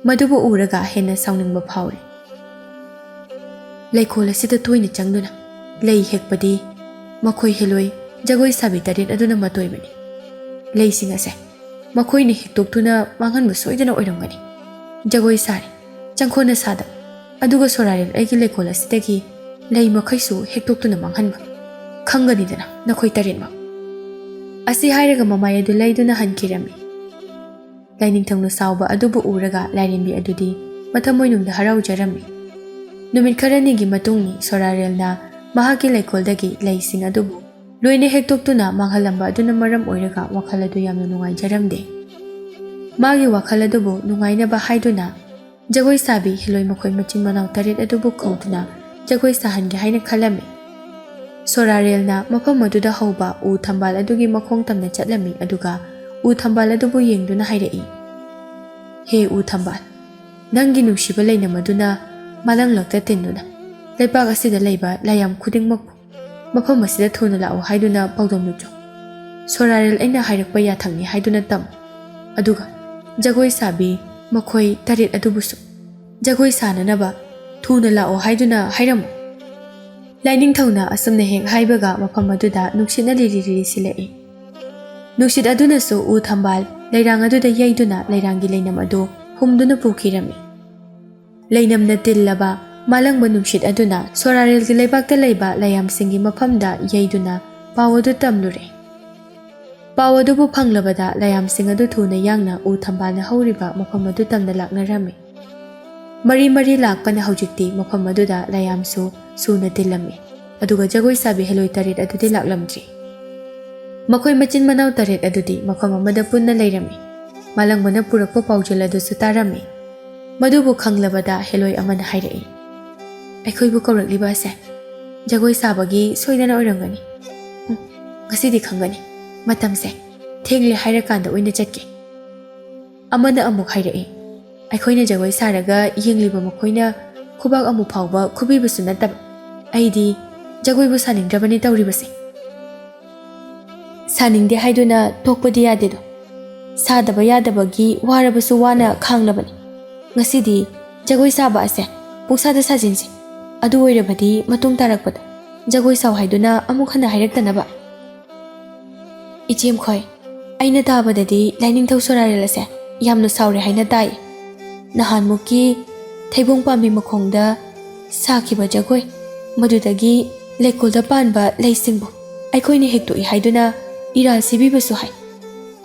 ꯃꯗꯨꯕꯨ ꯎꯔꯒ ꯍꯦꯟꯅ ꯁꯥꯎꯅꯤꯡꯕ ꯐꯥꯎꯔꯦ꯫ "ꯂꯩꯀꯣꯜ ꯑꯁꯤꯗ ꯇꯣꯏꯅ ꯆꯪꯗꯨꯅ ꯂꯩ ꯍꯦꯛꯄꯗꯤ ꯃꯈꯣꯏ ꯍꯦꯂꯣꯏ ꯖꯒꯣꯏ ꯁꯥꯕꯤ ꯇꯔꯦꯠ ꯑꯗꯨꯅ ꯃꯇꯣꯏꯕꯅꯤ꯫ ꯂꯩꯁꯤꯡ ꯑꯁꯦ ꯃꯈꯣꯏꯅ ꯍꯦꯛꯇꯣꯛꯇꯨꯅ ꯃꯥꯡꯍꯟꯕ ꯁꯣꯏꯗꯅ ꯑꯣꯏꯔꯝꯒꯅꯤ꯫ ꯖꯒꯣꯏ ꯁꯥꯔꯤ, ꯆꯪꯈꯣꯟꯅ ꯁꯥꯗꯕ, ꯑꯗꯨꯒ ꯁꯣꯔꯥꯔꯦꯜ ꯑꯩꯒꯤ ꯂꯩꯀꯣꯜ ꯑꯁꯤꯗꯒꯤ ꯂꯩ ꯃꯈꯩꯁꯨ ꯍꯦꯛꯇꯣꯛꯇꯨꯅ ꯃꯥꯡꯍꯟꯕ꯫ ꯈꯪꯒꯅꯤꯗꯅ ꯅꯈꯣꯏ ꯇꯔꯦꯠꯃꯛ꯫" ꯑꯁꯤ ꯍꯥꯏꯔꯒ ꯃꯃꯥꯏ ꯑꯗꯨ ꯂꯩꯗꯨꯅ ꯍꯟꯈꯤꯔꯝꯃꯤ꯫ ꯂꯥꯏꯅꯤꯡꯊꯧꯅ ꯁꯥꯎꯕ ꯑꯗꯨꯕꯨ ꯎꯔꯒ ꯂꯥꯏꯔꯦꯝꯕꯤ ꯑꯗꯨꯗꯤ ꯃꯊꯃꯣꯏꯅꯨꯡꯗ ꯍꯔꯥꯎꯖꯔꯝꯃꯤ꯫ ꯅꯨꯃꯤꯠ ꯈꯔꯅꯤꯒꯤ ꯃꯇꯨꯡꯅꯤ ꯁꯣꯔꯥꯔꯦꯜꯅ ꯃꯍꯥꯛꯀꯤ ꯂꯩꯀꯣꯜꯗꯒꯤ ꯂꯩꯁꯤꯡ ꯑꯗꯨꯕꯨ ꯂꯣꯏꯅ ꯍꯦꯛꯇꯣꯛꯇꯨꯅ ꯃꯥꯡꯍꯜꯂꯝꯕ ꯑꯗꯨꯅ ꯃꯔꯝ ꯑꯣꯏꯔꯒ ꯋꯥꯈꯜ ꯑꯗꯨ ꯌꯥꯝꯅ ꯅꯨꯡꯉꯥꯏꯖꯔꯝꯗꯦ꯫ ꯃꯥꯒꯤ ꯋꯥꯈꯜ ꯑꯗꯨꯕꯨ ꯅꯨꯡꯉꯥꯏꯅꯕ ꯍꯥꯏꯗꯨꯅ ꯖꯒꯣꯏ ꯁꯥꯕꯤ ꯍꯦꯂꯣꯏ ꯃꯈꯣꯏ ꯃꯆꯤꯟ ꯃꯅꯥꯎ ꯇꯔꯦꯠ ꯑꯗꯨꯕꯨ ꯀꯧꯗꯨꯅ ꯖꯒꯣꯏ ꯁꯥꯍꯟꯒꯦ ꯍꯥꯏꯅ ꯈꯜꯂꯝꯃꯤ꯫ ꯁꯣꯔꯥꯔꯦꯜꯅ ꯃꯐꯝ ꯑꯗꯨꯗ ꯍꯧꯕ ꯎ ꯊꯝꯕꯥꯜ ꯑꯗꯨꯒꯤ ꯃꯈꯣꯡ ꯇꯝꯅ ꯆꯠꯂꯝꯃꯤ, ꯑꯗꯨꯒ ꯎ ꯊꯝꯕꯥꯜ ꯑꯗꯨꯕꯨ ꯌꯦꯡꯗꯨꯅ ꯍꯥꯏꯔꯛꯏ, "ꯍꯦ ꯎ ꯊꯝꯕꯥꯜ, ꯅꯪꯒꯤ ꯅꯨꯡꯁꯤꯕ ꯂꯩꯅꯝ ꯑꯗꯨꯅ ꯃꯥꯂꯪꯂꯛꯇ ꯇꯤꯟꯗꯨꯅ ꯂꯩꯄꯥꯛ ꯑꯁꯤꯗ ꯂꯩꯕ ꯂꯥꯏꯌꯥꯝ ꯈꯨꯗꯤꯡꯃꯛꯄꯨ ꯃꯐꯝ ꯑꯁꯤꯗ ꯊꯨꯅ ꯂꯥꯛꯎ ꯍꯥꯏꯗꯨꯅ ꯄꯥꯎꯗꯝ ꯂꯨꯆꯣ꯫ ꯁꯣꯔꯥꯔꯦꯜ ꯑꯩꯅ ꯍꯥꯏꯔꯛꯄ ꯌꯥꯊꯪꯅꯤ ꯍꯥꯏꯗꯨꯅ ꯇꯝꯃꯨ꯫ ꯑꯗꯨꯒ ꯖꯒꯣꯏ ꯁꯥꯕꯤ ꯃꯈꯣꯏ ꯇꯔꯦꯠ ꯑꯗꯨꯕꯨꯁꯨ ꯖꯒꯣꯏ ꯁꯥꯅꯅꯕ ꯊꯨꯅ ꯂꯥꯛꯑꯣ ꯍꯥꯏꯗꯨꯅ ꯍꯥꯏꯔꯝꯃꯨ꯫" ꯂꯥꯏꯅꯤꯡꯊꯧꯅ ꯑꯁꯨꯝꯅ ꯍꯦꯛ ꯍꯥꯏꯕꯒ ꯃꯐꯝ ꯑꯗꯨꯗ ꯅꯨꯡꯁꯤꯠꯅ ꯂꯤꯔꯤ ꯂꯤꯔꯤ ꯁꯤꯜꯂꯛꯏ꯫ ꯅꯨꯡꯁꯤꯠ ꯑꯗꯨꯅꯁꯨ ꯎ ꯊꯝꯕꯥꯜ ꯂꯩꯔꯥꯡ ꯑꯗꯨꯗ ꯌꯩꯗꯨꯅ ꯂꯩꯔꯥꯡꯒꯤ ꯂꯩꯅꯝ ꯑꯗꯨ ꯍꯨꯝꯗꯨꯅ ꯄꯨꯈꯤꯔꯝꯃꯤ꯫ ꯂꯩꯅꯝꯅ ꯇꯤꯜꯂꯕ ꯃꯥꯂꯪꯕ ꯅꯨꯡꯁꯤꯠ ꯑꯗꯨꯅ ꯁꯣꯔꯥꯔꯦꯜꯒꯤ ꯂꯩꯕꯥꯛꯇ ꯂꯩꯕ ꯂꯥꯏꯌꯥꯝꯁꯤꯡꯒꯤ ꯃꯐꯝꯗ ꯌꯩꯗꯨꯅ ꯄꯥꯎ ꯑꯗꯨ ꯇꯝꯂꯨꯔꯦ꯫ ꯄꯥꯎ ꯑꯗꯨꯕꯨ ꯐꯪꯂꯕꯗ ꯂꯥꯏꯌꯥꯝꯁꯤꯡ ꯑꯗꯨ ꯊꯨꯅ ꯌꯥꯡꯅ ꯎ ꯊꯝꯕꯥꯜꯅ ꯍꯧꯔꯤꯕ ꯃꯐꯝ ꯑꯗꯨ ꯇꯝꯅ ꯂꯥꯛꯅꯔꯝꯃꯤ꯫ ꯃꯔꯤ ꯃꯔꯤ ꯂꯥꯛꯄꯅ ꯍꯧꯖꯤꯛꯇꯤ ꯃꯐꯝ ꯑꯗꯨꯗ ꯂꯥꯏꯌꯥꯝꯁꯨ ꯁꯨꯅ ꯇꯤꯜꯂꯝꯃꯤ꯫ ꯑꯗꯨꯒ ꯖꯒꯣꯏ ꯁꯥꯕꯤ ꯍꯦꯂꯣꯏ ꯇꯔꯦꯠ ꯑꯗꯨꯗꯤ ꯂꯥꯛꯂꯝꯗ꯭ꯔꯤ꯫ ꯃꯈꯣꯏ ꯃꯆꯤꯟ ꯃꯅꯥꯎ ꯇꯔꯦꯠ ꯑꯗꯨꯗꯤ ꯃꯐꯝ ꯑꯃꯗ ꯄꯨꯟꯅ ꯂꯩꯔꯝꯃꯤ꯫ ꯃꯥꯂꯪꯕꯅ ꯄꯨꯔꯛꯄ ꯄꯥꯎꯖꯦꯜ ꯑꯗꯨꯁꯨ ꯇꯥꯔꯝꯃꯤ꯫ ꯃꯗꯨꯕꯨ ꯈꯪꯂꯕꯗ ꯍꯦꯂꯣꯏ ꯑꯃꯅ ꯍꯥꯏꯔꯛꯏ, "ꯑꯩꯈꯣꯏꯕꯨ ꯀꯧꯔꯛꯂꯤꯕ ꯑꯁꯦ ꯖꯒꯣꯏ ꯁꯥꯕꯒꯤ ꯁꯣꯏꯗꯅ ꯑꯣꯏꯔꯝꯒꯅꯤ꯫ ꯎꯝ, ꯉꯁꯤꯗꯤ ꯈꯪꯒꯅꯤ꯫ ꯃꯇꯝꯁꯦ ꯊꯦꯡꯂꯦ ꯍꯥꯏꯔꯀꯥꯟꯗ ꯑꯣꯏꯅ ꯆꯠꯀꯦ"꯫ ꯑꯃꯅ ꯑꯃꯨꯛ ꯍꯥꯏꯔꯛꯏ, "ꯑꯩꯈꯣꯏꯅ ꯖꯒꯣꯏ ꯁꯥꯔꯒ ꯌꯦꯡꯂꯤꯕ ꯃꯈꯣꯏꯅ ꯈꯨꯕꯥꯛ ꯑꯃꯨꯛ ꯐꯥꯎꯕ ꯈꯨꯕꯤꯕꯁꯨ ꯅꯠꯇꯕ꯫ ꯑꯩꯗꯤ ꯖꯒꯣꯏꯕꯨ ꯁꯥꯅꯤꯡꯗ꯭ꯔꯕꯅꯤ ꯇꯧꯔꯤꯕꯁꯦ"꯫ ꯁꯥꯅꯤꯡꯗꯦ ꯍꯥꯏꯗꯨꯅ ꯇꯣꯛꯄꯗꯤ ꯌꯥꯗꯦꯗꯣ꯫ ꯁꯥꯗꯕ ꯌꯥꯗꯕꯒꯤ ꯋꯥꯔꯕꯁꯨ ꯋꯥꯅ ꯈꯥꯡꯂꯕꯅꯤ꯫ ꯉꯁꯤꯗꯤ ꯖꯒꯣꯏ ꯁꯥꯕ ꯑꯁꯦ ꯄꯨꯡꯁꯥꯗ ꯁꯥꯖꯤꯟꯁꯤ꯫ ꯑꯗꯨ ꯑꯣꯏꯔꯕꯗꯤ ꯃꯇꯨꯡ ꯇꯥꯔꯛꯄꯗ ꯖꯒꯣꯏ ꯁꯥꯎ ꯍꯥꯏꯗꯨꯅ ꯑꯃꯨꯛ ꯍꯟꯅ ꯍꯥꯏꯔꯛꯇꯅꯕ꯫ ꯏꯆꯦꯝꯈꯣꯏ, ꯑꯩꯅ ꯇꯥꯕꯗꯗꯤ ꯂꯥꯏꯅꯤꯡꯊꯧ ꯁꯣꯔꯥꯔꯦꯜ ꯑꯁꯦ ꯌꯥꯝꯅ ꯁꯥꯎꯔꯦ ꯍꯥꯏꯅ ꯇꯥꯏ꯫ ꯅꯍꯥꯟꯃꯨꯛꯀꯤ ꯊꯩꯕꯣꯡ ꯄꯥꯝꯕꯤ ꯃꯈꯣꯡꯗ ꯁꯥꯈꯤꯕ ꯖꯒꯣꯏ, ꯃꯗꯨꯗꯒꯤ ꯂꯩꯀꯣꯜꯗ ꯄꯥꯟꯕ ꯂꯩꯁꯤꯡꯕꯨ ꯑꯩꯈꯣꯏꯅ ꯍꯦꯛꯇꯣꯛꯏ ꯍꯥꯏꯗꯨꯅ ꯏꯔꯥꯜ ꯁꯤꯕꯤꯕꯁꯨ ꯍꯥꯏ꯫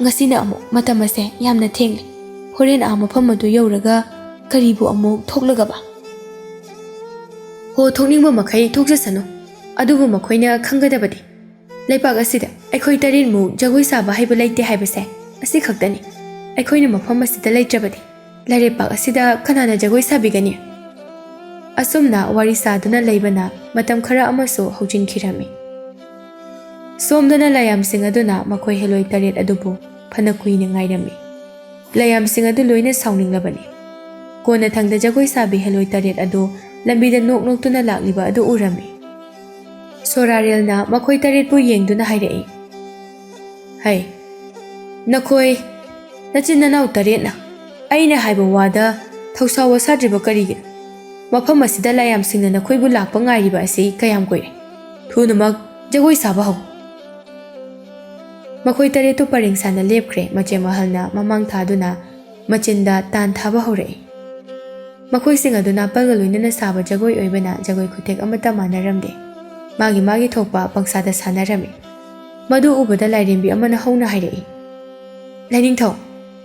ꯉꯁꯤꯅ ꯑꯃꯨꯛ ꯃꯇꯝ ꯑꯁꯦ ꯌꯥꯝꯅ ꯊꯦꯡꯂꯦ꯫ ꯍꯣꯔꯦꯟ ꯑꯥ ꯃꯐꯝ ꯑꯗꯨ ꯌꯧꯔꯒ ꯀꯔꯤꯕꯨ ꯑꯃꯨꯛ ꯊꯣꯛꯂꯒꯕ? ꯍꯣ, ꯊꯣꯛꯅꯤꯡꯕ ꯃꯈꯩ ꯊꯣꯛꯆꯁꯅꯨ꯫ ꯑꯗꯨꯕꯨ ꯃꯈꯣꯏꯅ ꯈꯪꯒꯗꯕꯗꯤ ꯂꯩꯄꯥꯛ ꯑꯁꯤꯗ ꯑꯩꯈꯣꯏ ꯇꯔꯦꯠꯃꯨꯛ ꯖꯒꯣꯏ ꯁꯥꯕ ꯍꯩꯕ ꯂꯩꯇꯦ ꯍꯥꯏꯕꯁꯦ ꯑꯁꯤ ꯈꯛꯇꯅꯤ꯫ ꯑꯩꯈꯣꯏꯅ ꯃꯐꯝ ꯑꯁꯤꯗ ꯂꯩꯇ꯭ꯔꯕꯗꯤ ꯂꯩꯔꯩꯄꯥꯛ ꯑꯁꯤꯗ ꯀꯅꯥꯅ ꯖꯒꯣꯏ ꯁꯥꯕꯤꯒꯅꯤ? ꯑꯁꯨꯝꯅ ꯋꯥꯔꯤ ꯁꯥꯗꯨꯅ ꯂꯩꯕꯅ ꯃꯇꯝ ꯈꯔ ꯑꯃꯁꯨ ꯍꯧꯖꯤꯟꯈꯤꯔꯝꯃꯤ꯫ ꯁꯣꯝꯗꯅ ꯂꯥꯏꯌꯥꯝꯁꯤꯡ ꯑꯗꯨꯅ ꯃꯈꯣꯏ ꯍꯦꯂꯣꯏ ꯇꯔꯦꯠ ꯑꯗꯨꯕꯨ ꯐꯅ ꯀꯨꯏꯅ ꯉꯥꯏꯔꯝꯃꯤ꯫ ꯂꯥꯏꯌꯥꯝꯁꯤꯡ ꯑꯗꯨ ꯂꯣꯏꯅ ꯁꯥꯎꯅꯤꯡꯂꯕꯅꯤ꯫ ꯀꯣꯟꯅꯊꯪꯗ ꯖꯒꯣꯏ ꯁꯥꯕꯤ ꯍꯦꯂꯣꯏ ꯇꯔꯦꯠ ꯑꯗꯨ ꯂꯝꯕꯤꯗ ꯅꯣꯛ ꯅꯣꯛꯇꯨꯅ ꯂꯥꯛꯂꯤꯕ ꯑꯗꯨ ꯎꯔꯝꯃꯤ꯫ ꯁꯣꯔꯥꯔꯦꯜꯅ ꯃꯈꯣꯏ ꯇꯔꯦꯠꯄꯨ ꯌꯦꯡꯗꯨꯅ ꯍꯥꯏꯔꯛꯏ, "ꯍꯩ, ꯅꯈꯣꯏ ꯅꯆꯤꯟ ꯅꯅꯥꯎ ꯇꯔꯦꯠꯅ ꯑꯩꯅ ꯍꯥꯏꯕ ꯋꯥꯗ ꯊꯧꯁꯥ ꯋꯥꯁꯥꯗ꯭ꯔꯤꯕ ꯀꯔꯤꯒꯤꯅꯣ? ꯃꯐꯝ ꯑꯁꯤꯗ ꯂꯥꯏꯌꯥꯝꯁꯤꯡꯅ ꯅꯈꯣꯏꯕꯨ ꯂꯥꯛꯄ ꯉꯥꯏꯔꯤꯕ ꯑꯁꯤ ꯀꯌꯥꯝ ꯀꯨꯏꯔꯦ? ꯊꯨꯅꯃꯛ ꯖꯒꯣꯏ ꯁꯥꯕ ꯍꯧ꯫" ꯃꯈꯣꯏ ꯇꯔꯦꯠꯇꯨ ꯄꯔꯦꯡ ꯁꯥꯅ ꯂꯦꯞꯈ꯭ꯔꯦ꯫ ꯃꯆꯦꯝ ꯑꯍꯜꯅ ꯃꯃꯥꯡ ꯊꯥꯗꯨꯅ ꯃꯆꯤꯟꯗ ꯇꯥꯟ ꯊꯥꯕ ꯍꯧꯔꯛꯏ꯫ ꯃꯈꯣꯏꯁꯤꯡ ꯑꯗꯨ ꯅꯥꯄꯜꯒ ꯂꯣꯏꯅꯅ ꯁꯥꯕ ꯖꯒꯣꯏ ꯑꯣꯏꯕꯅ ꯖꯒꯣꯏ ꯈꯨꯊꯦꯛ ꯑꯃꯠꯇ ꯃꯥꯟꯅꯔꯝꯗꯦ꯫ ꯃꯥꯒꯤ ꯃꯥꯒꯤ ꯊꯣꯛꯄ ꯄꯪꯁꯥꯗ ꯁꯥꯟꯅꯔꯝꯃꯤ꯫ ꯃꯗꯨ ꯎꯕꯗ ꯂꯥꯏꯔꯦꯝꯕꯤ ꯑꯃꯅ ꯍꯧꯅ ꯍꯥꯏꯔꯛꯏ, "ꯂꯥꯏꯅꯤꯡꯊꯧ,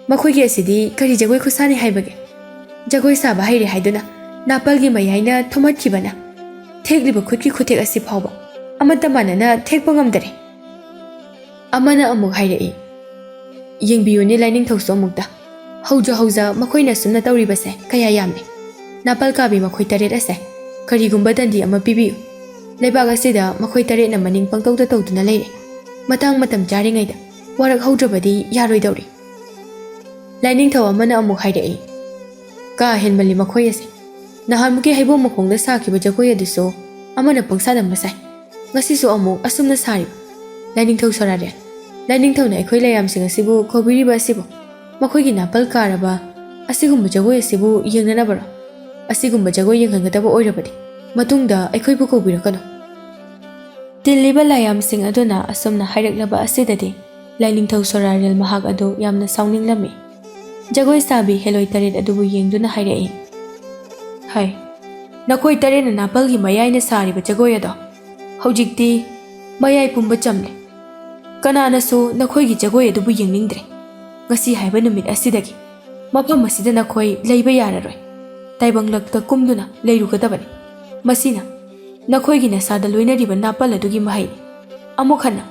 ꯃꯈꯣꯏꯒꯤ ꯑꯁꯤꯗꯤ ꯀꯔꯤ ꯖꯒꯣꯏ ꯈꯨꯠꯁꯥꯅꯤ ꯍꯥꯏꯕꯒꯦ? ꯖꯒꯣꯏ ꯁꯥꯕ ꯍꯩꯔꯦ ꯍꯥꯏꯗꯨꯅ ꯅꯥꯄꯜꯒꯤ ꯃꯌꯥꯏꯅ ꯊꯣꯝꯍꯠꯈꯤꯕꯅ ꯊꯦꯛꯂꯤꯕ ꯈꯨꯠꯀꯤ ꯈꯨꯊꯦꯛ ꯑꯁꯤ ꯐꯥꯎꯕ ꯑꯃꯠꯇ ꯃꯥꯟꯅꯅ ꯊꯦꯛꯄ ꯉꯝꯗꯔꯦ꯫" ꯑꯃꯅ ꯑꯃꯨꯛ ꯍꯥꯏꯔꯛꯏ, "ꯌꯦꯡꯕꯤꯌꯨꯅꯦ ꯂꯥꯏꯅꯤꯡꯊꯧꯁꯨ ꯑꯃꯨꯛꯇ꯫ ꯍꯧꯖ ꯍꯧꯖ ꯃꯈꯣꯏꯅ ꯑꯁꯨꯝꯅ ꯇꯧꯔꯤꯕꯁꯦ ꯀꯌꯥ ꯌꯥꯝꯃꯤ꯫ ꯅꯥꯄꯜ ꯀꯥꯕꯤ ꯃꯈꯣꯏ ꯇꯔꯦꯠ ꯑꯁꯦ ꯀꯔꯤꯒꯨꯝꯕ ꯗꯟꯗꯤ ꯑꯃ ꯄꯤꯕꯤꯌꯨ꯫ ꯂꯩꯕꯥꯛ ꯑꯁꯤꯗ ꯃꯈꯣꯏ ꯇꯔꯦꯠꯅ ꯃꯅꯤꯡ ꯄꯪꯇꯧꯗ ꯇꯧꯗꯨꯅ ꯂꯩꯔꯦ꯫ ꯃꯇꯥꯡ ꯃꯇꯝ ꯆꯥꯔꯤꯉꯩꯗ ꯋꯥꯔꯛ ꯍꯧꯗ꯭ꯔꯕꯗꯤ ꯌꯥꯔꯣꯏꯗꯧꯔꯤ꯫" ꯂꯥꯏꯅꯤꯡꯊꯧ ꯑꯃꯅ ꯑꯃꯨꯛ ꯍꯥꯏꯔꯛꯏ, "ꯀꯥ ꯍꯦꯟꯃꯜꯂꯤ ꯃꯈꯣꯏ ꯑꯁꯦ꯫ ꯅꯍꯥꯟꯃꯨꯛꯀꯤ ꯍꯩꯕꯣꯡ ꯃꯈꯣꯡꯗ ꯁꯥꯈꯤꯕ ꯖꯒꯣꯏ ꯑꯗꯨꯁꯨ ꯑꯃꯅ ꯄꯪꯁꯥꯗ ꯃꯁꯥꯏ꯫ ꯉꯁꯤꯁꯨ ꯑꯃꯨꯛ ꯑꯁꯨꯝꯅ ꯁꯥꯔꯤꯕ꯫ ꯂꯥꯏꯅꯤꯡꯊꯧ ꯁꯣꯔꯥꯔꯦꯜ, ꯂꯥꯏꯅꯤꯡꯊꯧꯅ ꯑꯩꯈꯣꯏ ꯂꯩꯌꯥꯝꯁꯤꯡ ꯑꯁꯤꯕꯨ ꯀꯧꯕꯤꯔꯤꯕ ꯑꯁꯤꯕꯨ ꯃꯈꯣꯏꯒꯤ ꯅꯥꯄꯜ ꯀꯥꯔꯕ ꯑꯁꯤꯒꯨꯝꯕ ꯖꯒꯣꯏ ꯑꯁꯤꯕꯨ ꯌꯦꯡꯅꯅꯕꯔꯣ? ꯑꯁꯤꯒꯨꯝꯕ ꯖꯒꯣꯏ ꯌꯦꯡꯍꯟꯒꯗꯕ ꯑꯣꯏꯔꯕꯗꯤ ꯃꯇꯨꯡꯗ ꯑꯩꯈꯣꯏꯕꯨ ꯀꯧꯕꯤꯔꯛꯀꯅꯨ꯫" ꯇꯤꯜꯂꯤꯕ ꯂꯥꯏꯌꯥꯝꯁꯤꯡ ꯑꯗꯨꯅ ꯑꯁꯨꯝꯅ ꯍꯥꯏꯔꯛꯂꯕ ꯑꯁꯤꯗꯗꯤ ꯂꯥꯏꯅꯤꯡꯊꯧ ꯁꯣꯔꯥꯔꯦꯜ ꯃꯍꯥꯛ ꯑꯗꯨ ꯌꯥꯝꯅ ꯁꯥꯎꯅꯤꯡꯂꯝꯃꯤ꯫ ꯖꯒꯣꯏ ꯁꯥꯕꯤ ꯍꯦꯂꯣꯏ ꯇꯔꯦꯠ ꯑꯗꯨꯕꯨ ꯌꯦꯡꯗꯨꯅ ꯍꯥꯏꯔꯛꯏ, "ꯍꯩ, ꯅꯈꯣꯏ ꯇꯔꯦꯠꯅ ꯅꯥꯄꯜꯒꯤ ꯃꯌꯥꯏꯅ ꯁꯥꯔꯤꯕ ꯖꯒꯣꯏ ꯑꯗꯣ ꯍꯧꯖꯤꯛꯇꯤ ꯃꯌꯥꯏ ꯄꯨꯝꯕ ꯆꯝꯂꯦ꯫ ꯀꯅꯥꯅꯁꯨ ꯅꯈꯣꯏꯒꯤ ꯖꯒꯣꯏ ꯑꯗꯨꯕꯨ ꯌꯦꯡꯅꯤꯡꯗ꯭ꯔꯦ꯫ ꯉꯁꯤ ꯍꯥꯏꯕ ꯅꯨꯃꯤꯠ ꯑꯁꯤꯗꯒꯤ ꯃꯐꯝ ꯑꯁꯤꯗ ꯅꯈꯣꯏ ꯂꯩꯕ ꯌꯥꯔꯔꯣꯏ꯫ ꯇꯥꯏꯕꯪꯂꯛꯇ ꯀꯨꯝꯗꯨꯅ ꯂꯩꯔꯨꯒꯗꯕꯅꯤ꯫ ꯃꯁꯤꯅ ꯅꯈꯣꯏꯒꯤ ꯅꯁꯥꯗ ꯂꯣꯏꯅꯔꯤꯕ ꯅꯥꯄꯜ ꯑꯗꯨꯒꯤ ꯃꯍꯩꯅꯤ꯫ ꯑꯃꯨꯛ ꯍꯟꯅ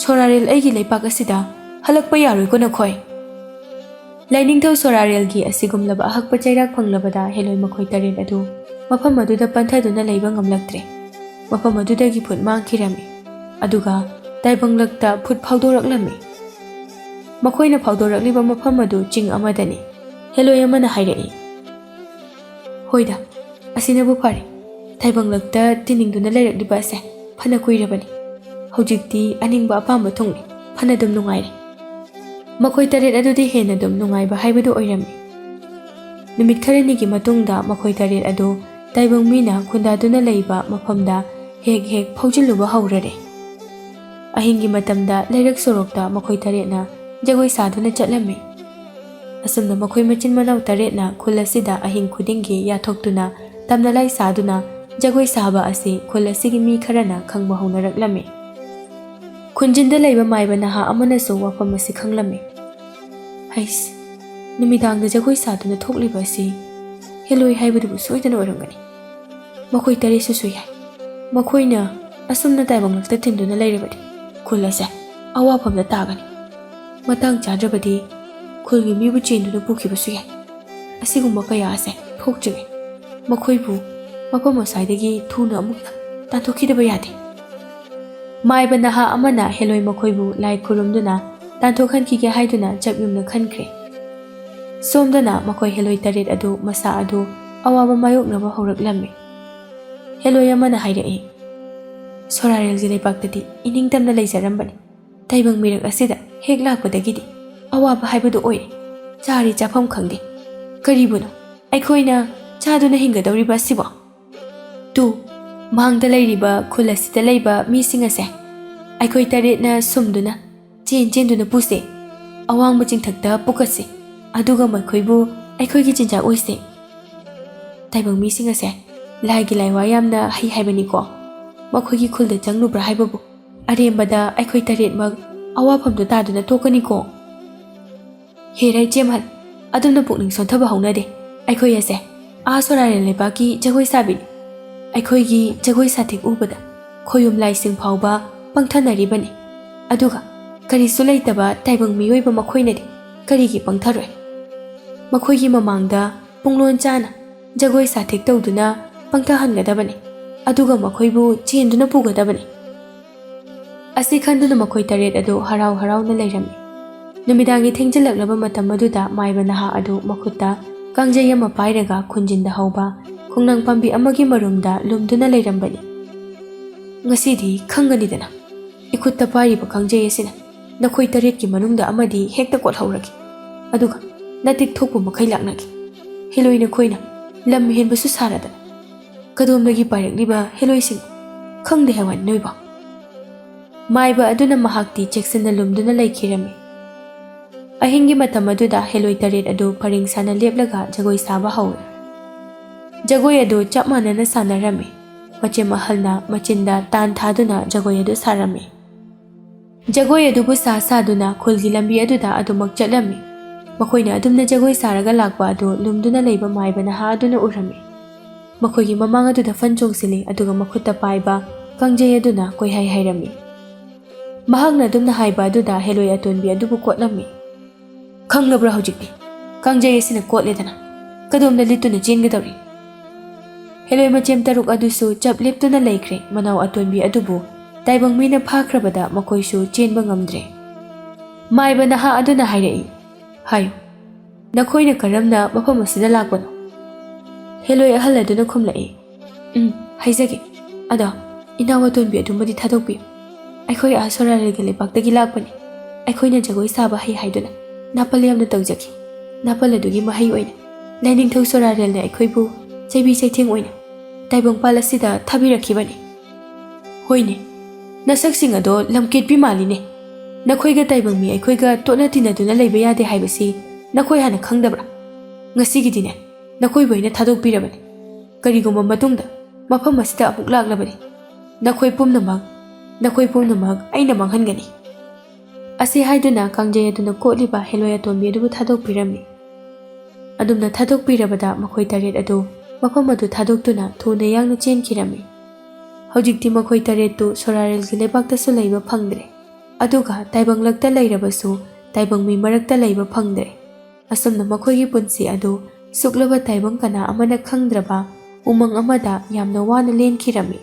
ꯁꯣꯔꯥꯔꯦꯜ ꯑꯩꯒꯤ ꯂꯩꯄꯥꯛ ꯑꯁꯤꯗ ꯍꯜꯂꯛꯄ ꯌꯥꯔꯣꯏꯀꯣ ꯅꯈꯣꯏ꯫" ꯂꯥꯏꯅꯤꯡꯊꯧ ꯁꯣꯔꯥꯔꯦꯜꯒꯤ ꯑꯁꯤꯒꯨꯝꯂꯕ ꯑꯍꯛꯄ ꯆꯩꯔꯥꯛ ꯐꯪꯂꯕꯗ ꯍꯦꯂꯣꯏ ꯃꯈꯣꯏ ꯇꯔꯦꯠ ꯑꯗꯨ ꯃꯐꯝ ꯑꯗꯨꯗ ꯄꯟꯊꯗꯨꯅ ꯂꯩꯕ ꯉꯝꯂꯛꯇ꯭ꯔꯦ꯫ ꯃꯐꯝ ꯑꯗꯨꯗꯒꯤ ꯐꯨꯠ ꯃꯥꯡꯈꯤꯔꯝꯃꯤ, ꯑꯗꯨꯒ ꯇꯥꯏꯕꯪꯂꯛꯇ ꯐꯨꯠ ꯐꯥꯎꯗꯣꯔꯛꯂꯝꯃꯤ꯫ ꯃꯈꯣꯏꯅ ꯐꯥꯎꯗꯣꯔꯛꯂꯤꯕ ꯃꯐꯝ ꯑꯗꯨ ꯆꯤꯡ ꯑꯃꯗꯅꯤ꯫ ꯍꯦꯂꯣꯏ ꯑꯃꯅ ꯍꯥꯏꯔꯛꯏ, "ꯍꯣꯏꯗ, ꯑꯁꯤꯅꯕꯨ ꯐꯔꯦ꯫ ꯇꯥꯏꯕꯪꯂꯛꯇ ꯇꯤꯟꯅꯤꯡꯗꯨꯅ ꯂꯩꯔꯛꯂꯤꯕ ꯑꯁꯦ ꯐꯅ ꯀꯨꯏꯔꯕꯅꯤ꯫ ꯍꯧꯖꯤꯛꯇꯤ ꯑꯅꯤꯡꯕ ꯑꯄꯥꯝꯕ ꯊꯨꯡꯂꯦ꯫ ꯐꯅ ꯑꯗꯨꯝ ꯅꯨꯡꯉꯥꯏꯔꯦ꯫" ꯃꯈꯣꯏ ꯇꯔꯦꯠ ꯑꯗꯨꯗꯤ ꯍꯦꯟꯅ ꯑꯗꯨꯝ ꯅꯨꯡꯉꯥꯏꯕ ꯍꯥꯏꯕꯗꯨ ꯑꯣꯏꯔꯝꯃꯤ꯫ ꯅꯨꯃꯤꯠ ꯈꯔꯅꯤꯒꯤ ꯃꯇꯨꯡꯗ ꯃꯈꯣꯏ ꯇꯔꯦꯠ ꯑꯗꯨ ꯇꯥꯏꯕꯪ ꯃꯤꯅ ꯈꯨꯟꯗꯥꯗꯨꯅ ꯂꯩꯕ ꯃꯐꯝꯗ ꯍꯦꯛ ꯍꯦꯛ ꯐꯥꯎꯖꯤꯜꯂꯨꯕ ꯍꯧꯔꯔꯦ꯫ ꯑꯍꯤꯡꯒꯤ ꯃꯇꯝꯗ ꯂꯩꯔꯛ ꯁꯣꯔꯣꯛꯇ ꯃꯈꯣꯏ ꯇꯔꯦꯠꯅ ꯖꯒꯣꯏ ꯁꯥꯗꯨꯅ ꯆꯠꯂꯝꯃꯤ꯫ ꯑꯁꯨꯝꯅ ꯃꯈꯣꯏ ꯃꯆꯤꯟ ꯃꯅꯥꯎ ꯇꯔꯦꯠꯅ ꯈꯨꯜ ꯑꯁꯤꯗ ꯑꯍꯤꯡ ꯈꯨꯗꯤꯡꯒꯤ ꯌꯥꯊꯣꯛꯇꯨꯅ ꯇꯝꯅ ꯂꯥꯏ ꯁꯥꯗꯨꯅ ꯖꯒꯣꯏ ꯁꯥꯕ ꯑꯁꯤ ꯈꯨꯜ ꯑꯁꯤꯒꯤ ꯃꯤ ꯈꯔꯅ ꯈꯪꯕ ꯍꯧꯅꯔꯛꯂꯝꯃꯤ꯫ ꯈꯨꯟꯖꯤꯟꯗ ꯂꯩꯕ ꯃꯥꯏꯕ ꯅꯍꯥ ꯑꯃꯅꯁꯨ ꯋꯥꯐꯝ ꯑꯁꯤ ꯈꯪꯂꯝꯃꯤ꯫ "ꯍꯩꯁ, ꯅꯨꯃꯤꯗꯥꯡꯗ ꯖꯒꯣꯏ ꯁꯥꯗꯨꯅ ꯊꯣꯛꯂꯤꯕ ꯑꯁꯤ ꯍꯦꯂꯣꯏ ꯍꯥꯏꯕꯗꯨꯕꯨ ꯁꯣꯏꯗꯅ ꯑꯣꯏꯔꯝꯒꯅꯤ꯫ ꯃꯈꯣꯏ ꯇꯔꯦꯠꯁꯨ ꯁꯨ ꯌꯥꯏ꯫ ꯃꯈꯣꯏꯅ ꯑꯁꯨꯝꯅ ꯇꯥꯏꯕꯪꯂꯛꯇ ꯇꯤꯟꯗꯨꯅ ꯂꯩꯔꯕꯗꯤ ꯈꯨꯜ ꯑꯁꯦ ꯑꯋꯥꯐꯝꯗ ꯇꯥꯒꯅꯤ꯫ ꯃꯇꯥꯡ ꯆꯥꯗ꯭ꯔꯕꯗꯤ ꯈꯨꯜꯒꯤ ꯃꯤꯕꯨ ꯆꯦꯟꯗꯨꯅ ꯄꯨꯈꯤꯕꯁꯨ ꯌꯥꯏ꯫ ꯑꯁꯤꯒꯨꯝꯕ ꯀꯌꯥ ꯑꯁꯦ ꯊꯣꯛꯇ꯭ꯔꯤꯉꯩ ꯃꯈꯣꯏꯕꯨ ꯃꯐꯝ ꯑꯁ꯭ꯋꯥꯏꯗꯒꯤ ꯊꯨꯅ ꯑꯃꯨꯛꯇ ꯇꯥꯟꯊꯣꯛꯈꯤꯗꯕ ꯌꯥꯗꯦ꯫" ꯃꯥꯏꯕ ꯅꯍꯥ ꯑꯃꯅ ꯍꯦꯂꯣꯏ ꯃꯈꯣꯏꯕꯨ ꯂꯥꯏ ꯈꯨꯔꯨꯝꯗꯨꯅ ꯇꯥꯟꯊꯣꯛꯍꯟꯈꯤꯒꯦ ꯍꯥꯏꯗꯨꯅ ꯆꯞ ꯌꯨꯝꯅ ꯈꯟꯈ꯭ꯔꯦ꯫ ꯁꯣꯝꯗꯅ ꯃꯈꯣꯏ ꯍꯦꯂꯣꯏ ꯇꯔꯦꯠ ꯑꯗꯨ ꯃꯁꯥ ꯑꯗꯨ ꯑꯋꯥꯕ ꯃꯥꯌꯣꯛꯅꯕ ꯍꯧꯔꯛꯂꯝꯃꯤ꯫ ꯍꯦꯂꯣꯏ ꯑꯃꯅ ꯍꯥꯏꯔꯛꯏ, "ꯁꯣꯔꯥꯔꯦꯜꯒꯤ ꯂꯩꯕꯥꯛꯇꯗꯤ ꯏꯅꯤꯡꯇꯝꯅ ꯂꯩꯖꯔꯝꯕꯅꯤ꯫ ꯇꯥꯏꯕꯪ ꯃꯤꯔꯛ ꯑꯁꯤꯗ ꯍꯦꯛ ꯂꯥꯛꯄꯗꯒꯤꯗꯤ ꯑꯋꯥꯕ ꯍꯥꯏꯕꯗꯨ ꯑꯣꯏꯔꯦ꯫ ꯆꯥꯔꯤ ꯆꯥꯐꯝ ꯈꯪꯗꯦ꯫ ꯀꯔꯤꯕꯨꯅꯣ ꯑꯩꯈꯣꯏꯅ ꯆꯥꯗꯨꯅ ꯍꯤꯡꯒꯗꯧꯔꯤꯕ ꯑꯁꯤꯕꯣ? ꯇꯨ, ꯃꯥꯡꯗ ꯂꯩꯔꯤꯕ ꯈꯨꯜ ꯑꯁꯤꯗ ꯂꯩꯕ ꯃꯤꯁꯤꯡ ꯑꯁꯦ ꯑꯩꯈꯣꯏ ꯇꯔꯦꯠꯅ ꯁꯨꯝꯗꯨꯅ ꯆꯦꯟ ꯆꯦꯟꯗꯨꯅ ꯄꯨꯁꯦ꯫ ꯑꯋꯥꯡꯕ ꯆꯤꯡꯊꯛꯇ ꯄꯨꯈꯠꯁꯦ꯫ ꯑꯗꯨꯒ ꯃꯈꯣꯏꯕꯨ ꯑꯩꯈꯣꯏꯒꯤ ꯆꯤꯟꯖꯥꯛ ꯑꯣꯏꯁꯦ꯫" ꯇꯥꯏꯕꯪ ꯃꯤꯁꯤꯡ ꯑꯁꯦ ꯂꯥꯏꯒꯤ ꯂꯥꯏꯋꯥ ꯌꯥꯝꯅ ꯍꯩ ꯍꯥꯏꯕꯅꯤꯀꯣ꯫ ꯃꯈꯣꯏꯒꯤ ꯈꯨꯜꯗ ꯆꯪꯂꯨꯕ꯭ꯔꯥ ꯍꯥꯏꯕꯕꯨ ꯑꯔꯦꯝꯕꯗ ꯑꯩꯈꯣꯏ ꯇꯔꯦꯠꯃꯛ ꯑꯋꯥꯐꯝꯗꯨ ꯇꯥꯗꯨꯅ ꯇꯣꯛꯀꯅꯤꯀꯣ꯫ ꯍꯦ ꯔꯥꯏꯆꯦꯝꯍꯜ, ꯑꯗꯨꯝꯅ ꯄꯨꯛꯅꯤꯡ ꯁꯣꯟꯊꯕ ꯍꯧꯅꯗꯦ꯫ ꯑꯩꯈꯣꯏ ꯑꯁꯦ ꯑꯥ ꯁꯣꯔꯥꯔꯦꯜ ꯂꯩꯕꯥꯛꯀꯤ ꯖꯒꯣꯏ ꯁꯥꯕꯤꯅꯤ꯫ ꯑꯩꯈꯣꯏꯒꯤ ꯖꯒꯣꯏ ꯁꯥꯊꯦꯛ ꯎꯕꯗ ꯈꯣꯌꯨꯝ ꯂꯥꯏꯁꯤꯡ ꯐꯥꯎꯕ ꯄꯪꯊꯅꯔꯤꯕꯅꯤ꯫ ꯑꯗꯨꯒ ꯀꯔꯤꯁꯨ ꯂꯩꯇꯕ ꯇꯥꯏꯕꯪ ꯃꯤꯑꯣꯏꯕ ꯃꯈꯣꯏꯅꯗꯤ ꯀꯔꯤꯒꯤ ꯄꯪꯊꯔꯣꯏ? ꯃꯈꯣꯏꯒꯤ ꯃꯃꯥꯡꯗ ꯄꯨꯡꯂꯣꯟ ꯆꯥꯅ ꯖꯒꯣꯏ ꯁꯥꯊꯦꯛ ꯇꯧꯗꯨꯅ ꯄꯪꯊꯍꯟꯒꯗꯕꯅꯤ꯫ ꯑꯗꯨꯒ ꯃꯈꯣꯏꯕꯨ ꯆꯦꯟꯗꯨꯅ ꯄꯨꯒꯗꯕꯅꯤ꯫ ꯑꯁꯤ ꯈꯟꯗꯨꯅ ꯃꯈꯣꯏ ꯇꯔꯦꯠ ꯑꯗꯨ ꯍꯔꯥꯎ ꯍꯔꯥꯎꯅ ꯂꯩꯔꯝꯃꯤ꯫ ꯅꯨꯃꯤꯗꯥꯡꯒꯤ ꯊꯦꯡꯖꯤꯜꯂꯛꯂꯕ ꯃꯇꯝ ꯑꯗꯨꯗ ꯃꯥꯏꯕ ꯅꯍꯥ ꯑꯗꯨ ꯃꯈꯨꯠꯇ ꯀꯥꯡꯖꯩ ꯑꯃ ꯄꯥꯏꯔꯒ ꯈꯨꯟꯖꯤꯟꯗ ꯍꯧꯕ ꯈꯣꯡꯅꯥꯡ ꯄꯥꯝꯕꯤ ꯑꯃꯒꯤ ꯃꯔꯨꯝꯗ ꯂꯨꯝꯗꯨꯅ ꯂꯩꯔꯝꯕꯅꯤ꯫ "ꯉꯁꯤꯗꯤ ꯈꯪꯒꯅꯤꯗꯅ, ꯏꯈꯨꯠꯇ ꯄꯥꯏꯔꯤꯕ ꯀꯥꯡꯖꯩ ꯑꯁꯤꯅ ꯅꯈꯣꯏ ꯇꯔꯦꯠꯀꯤ ꯃꯅꯨꯡꯗ ꯑꯃꯗꯤ ꯍꯦꯛꯇ ꯀꯣꯠꯍꯧꯔꯒꯦ꯫ ꯑꯗꯨꯒ ꯅꯇꯤꯛ ꯊꯣꯛꯄ ꯃꯈꯩ ꯂꯥꯛꯅꯒꯦ꯫ ꯍꯦꯂꯣꯏ ꯅꯈꯣꯏꯅ ꯂꯝ ꯍꯦꯟꯕꯁꯨ ꯁꯥꯔꯗꯅ "ꯀꯗꯣꯝꯗꯒꯤ ꯄꯥꯏꯔꯛꯂꯤꯕ ꯍꯦꯂꯣꯏꯁꯤꯡ? ꯈꯪꯗꯦ ꯍꯥꯏꯕ ꯅꯣꯏꯕꯣ?" ꯃꯥꯏꯕ ꯑꯗꯨꯅ ꯃꯍꯥꯛꯇꯤ ꯆꯦꯛꯁꯤꯟꯅ ꯂꯨꯝꯗꯨꯅ ꯂꯩꯈꯤꯔꯝꯃꯤ꯫ ꯑꯍꯤꯡꯒꯤ ꯃꯇꯝ ꯑꯗꯨꯗ ꯍꯦꯂꯣꯏ ꯇꯔꯦꯠ ꯑꯗꯨ ꯄꯔꯦꯡ ꯁꯥꯅ ꯂꯦꯞꯂꯒ ꯖꯒꯣꯏ ꯁꯥꯕ ꯍꯧꯏ꯫ ꯖꯒꯣꯏ ꯑꯗꯨ ꯆꯞ ꯃꯥꯟꯅꯅ ꯁꯥꯟꯅꯔꯝꯃꯤ꯫ ꯃꯆꯦꯝ ꯑꯍꯜꯅ ꯃꯆꯤꯟꯗ ꯇꯥꯟ ꯊꯥꯗꯨꯅ ꯖꯒꯣꯏ ꯑꯗꯨ ꯁꯥꯔꯝꯃꯤ꯫ ꯖꯒꯣꯏ ꯑꯗꯨꯕꯨ ꯁꯥ ꯁꯥꯗꯨꯅ ꯈꯨꯜꯒꯤ ꯂꯝꯕꯤ ꯑꯗꯨꯗ ꯑꯗꯨꯃꯛ ꯆꯠꯂꯝꯃꯤ꯫ ꯃꯈꯣꯏꯅ ꯑꯗꯨꯝꯅ ꯖꯒꯣꯏ ꯁꯥꯔꯒ ꯂꯥꯛꯄ ꯑꯗꯨ ꯂꯨꯝꯗꯨꯅ ꯂꯩꯕ ꯃꯥꯏꯕ ꯅꯍꯥ ꯑꯗꯨꯅ ꯎꯔꯝꯃꯤ꯫ ꯃꯈꯣꯏꯒꯤ ꯃꯃꯥꯡ ꯑꯗꯨꯗ ꯐꯟ ꯆꯣꯡꯁꯤꯜꯂꯤ, ꯑꯗꯨꯒ ꯃꯈꯨꯠꯇ ꯄꯥꯏꯕ ꯀꯥꯡꯖꯩ ꯑꯗꯨꯅ ꯀꯣꯏꯍꯥꯏ ꯍꯥꯏꯔꯝꯃꯤ꯫ ꯃꯍꯥꯛꯅ ꯑꯗꯨꯝꯅ ꯍꯥꯏꯕ ꯑꯗꯨꯗ ꯍꯦꯂꯣꯏ ꯑꯇꯣꯟꯕꯤ ꯑꯗꯨꯕꯨ ꯀꯣꯠꯂꯝꯃꯤ꯫ "ꯈꯪꯂꯕ꯭ꯔꯥ ꯍꯧꯖꯤꯛꯇꯤ? ꯀꯥꯡꯖꯩ ꯑꯁꯤꯅ ꯀꯣꯠꯂꯦꯗꯅ꯫ ꯀꯗꯣꯝꯗ ꯂꯤꯠꯇꯨꯅ ꯆꯦꯟꯒꯗꯧꯔꯤ?" ꯍꯦꯂꯣꯏ ꯃꯆꯦꯝ ꯇꯔꯨꯛ ꯑꯗꯨꯁꯨ ꯆꯞ ꯂꯦꯞꯇꯨꯅ ꯂꯩꯈ꯭ꯔꯦ꯫ ꯃꯅꯥꯎ ꯑꯇꯣꯟꯕꯤ ꯑꯗꯨꯕꯨ ꯇꯥꯏꯕꯪ ꯃꯤꯅ ꯐꯥꯈ꯭ꯔꯕꯗ ꯃꯈꯣꯏꯁꯨ ꯆꯦꯟꯕ ꯉꯝꯗ꯭ꯔꯦ꯫ ꯃꯥꯏꯕ ꯅꯍꯥ ꯑꯗꯨꯅ ꯍꯥꯏꯔꯛꯏ, "ꯍꯥꯏꯌꯨ, ꯅꯈꯣꯏꯅ ꯀꯔꯝꯅ ꯃꯐꯝ ꯑꯁꯤꯗ ꯂꯥꯛꯄꯅꯣ?" ꯍꯦꯂꯣꯏ ꯑꯍꯜ ꯑꯗꯨꯅ ꯈꯨꯝꯂꯛꯏ, "ꯎꯝ, ꯍꯥꯏꯖꯒꯦ꯫ ꯑꯗꯣ ꯏꯅꯥꯎ ꯑꯇꯣꯟꯕꯤ ꯑꯗꯨꯃꯗꯤ ꯊꯥꯗꯣꯛꯄꯤꯌꯨ꯫ ꯑꯩꯈꯣꯏ ꯑꯥ ꯁꯣꯔꯥꯔꯦꯜꯒꯤ ꯂꯩꯕꯥꯛꯇꯒꯤ ꯂꯥꯛꯄꯅꯤ꯫ ꯑꯩꯈꯣꯏꯅ ꯖꯒꯣꯏ ꯁꯥꯕ ꯍꯩ ꯍꯥꯏꯗꯨꯅ ꯅꯥꯄꯜ ꯌꯥꯝꯅ ꯇꯧꯖꯈꯤ꯫ ꯅꯥꯄꯜ ꯑꯗꯨꯒꯤ ꯃꯍꯩ ꯑꯣꯏꯅ ꯂꯥꯏꯅꯤꯡꯊꯧ ꯁꯣꯔꯥꯔꯦꯜꯅ ꯑꯩꯈꯣꯏꯕꯨ ꯆꯩꯕꯤ ꯆꯩꯊꯦꯡ ꯑꯣꯏꯅ ꯇꯥꯏꯕꯪꯄꯥꯜ ꯑꯁꯤꯗ ꯊꯥꯕꯤꯔꯛꯈꯤꯕꯅꯤ꯫" "ꯍꯣꯏꯅꯦ, ꯅꯁꯛꯁꯤꯡ ꯑꯗꯣ ꯂꯝꯀꯦꯠꯄꯤ ꯃꯥꯜꯂꯤꯅꯦ꯫ ꯅꯈꯣꯏꯒ ꯇꯥꯏꯕꯪ ꯃꯤ ꯑꯩꯈꯣꯏꯒ ꯇꯣꯠꯅ ꯇꯤꯟꯅꯗꯨꯅ ꯂꯩꯕ ꯌꯥꯗꯦ ꯍꯥꯏꯕꯁꯤ ꯅꯈꯣꯏ ꯍꯥꯟꯅ ꯈꯪꯗꯕ꯭ꯔꯥ? ꯉꯁꯤꯒꯤꯗꯤꯅꯦ, ꯅꯈꯣꯏꯕꯨ ꯑꯩꯅ ꯊꯥꯗꯣꯛꯄꯤꯔꯕꯅꯤ꯫ ꯀꯔꯤꯒꯨꯝꯕ ꯃꯇꯨꯡꯗ ꯃꯐꯝ ꯑꯁꯤꯗ ꯑꯃꯨꯛ ꯂꯥꯛꯂꯕꯗꯤ ꯅꯈꯣꯏ ꯄꯨꯝꯅꯃꯛ, ꯅꯈꯣꯏ ꯄꯨꯝꯅꯃꯛ ꯑꯩꯅ ꯃꯥꯡꯍꯟꯒꯅꯤ꯫" ꯑꯁꯤ ꯍꯥꯏꯗꯨꯅ ꯀꯥꯡꯖꯩ ꯑꯗꯨꯅ ꯀꯣꯠꯂꯤꯕ ꯍꯦꯂꯣꯏ ꯑꯇꯣꯟꯕꯤ ꯑꯗꯨꯕꯨ ꯊꯥꯗꯣꯛꯄꯤꯔꯝꯃꯤ꯫ ꯑꯗꯨꯝꯅ ꯊꯥꯗꯣꯛꯄꯤꯔꯕꯗ ꯃꯈꯣꯏ ꯇꯔꯦꯠ ꯑꯗꯨ ꯃꯐꯝ ꯑꯗꯨ ꯊꯥꯗꯣꯛꯇꯨꯅ ꯊꯨꯅ ꯌꯥꯡꯅ ꯆꯦꯟꯈꯤꯔꯝꯃꯤ꯫ ꯍꯧꯖꯤꯛꯇꯤ ꯃꯈꯣꯏ ꯇꯔꯦꯠꯇꯨ ꯁꯣꯔꯥꯔꯦꯜꯒꯤ ꯂꯩꯕꯥꯛꯇꯁꯨ ꯂꯩꯕ ꯐꯪꯗ꯭ꯔꯦ, ꯑꯗꯨꯒ ꯇꯥꯏꯕꯪꯂꯛꯇ ꯂꯩꯔꯕꯁꯨ ꯇꯥꯏꯕꯪ ꯃꯤ ꯃꯔꯛꯇ ꯂꯩꯕ ꯐꯪꯗ꯭ꯔꯦ꯫ ꯑꯁꯨꯝꯅ ꯃꯈꯣꯏꯒꯤ ꯄꯨꯟꯁꯤ ꯑꯗꯨ ꯁꯨꯛꯂꯕ ꯇꯥꯏꯕꯪ ꯀꯅꯥ ꯑꯃꯅ ꯈꯪꯗ꯭ꯔꯕ ꯎꯃꯪ ꯑꯃꯗ ꯌꯥꯝꯅ ꯋꯥꯅ ꯂꯦꯟꯈꯤꯔꯝꯃꯤ꯫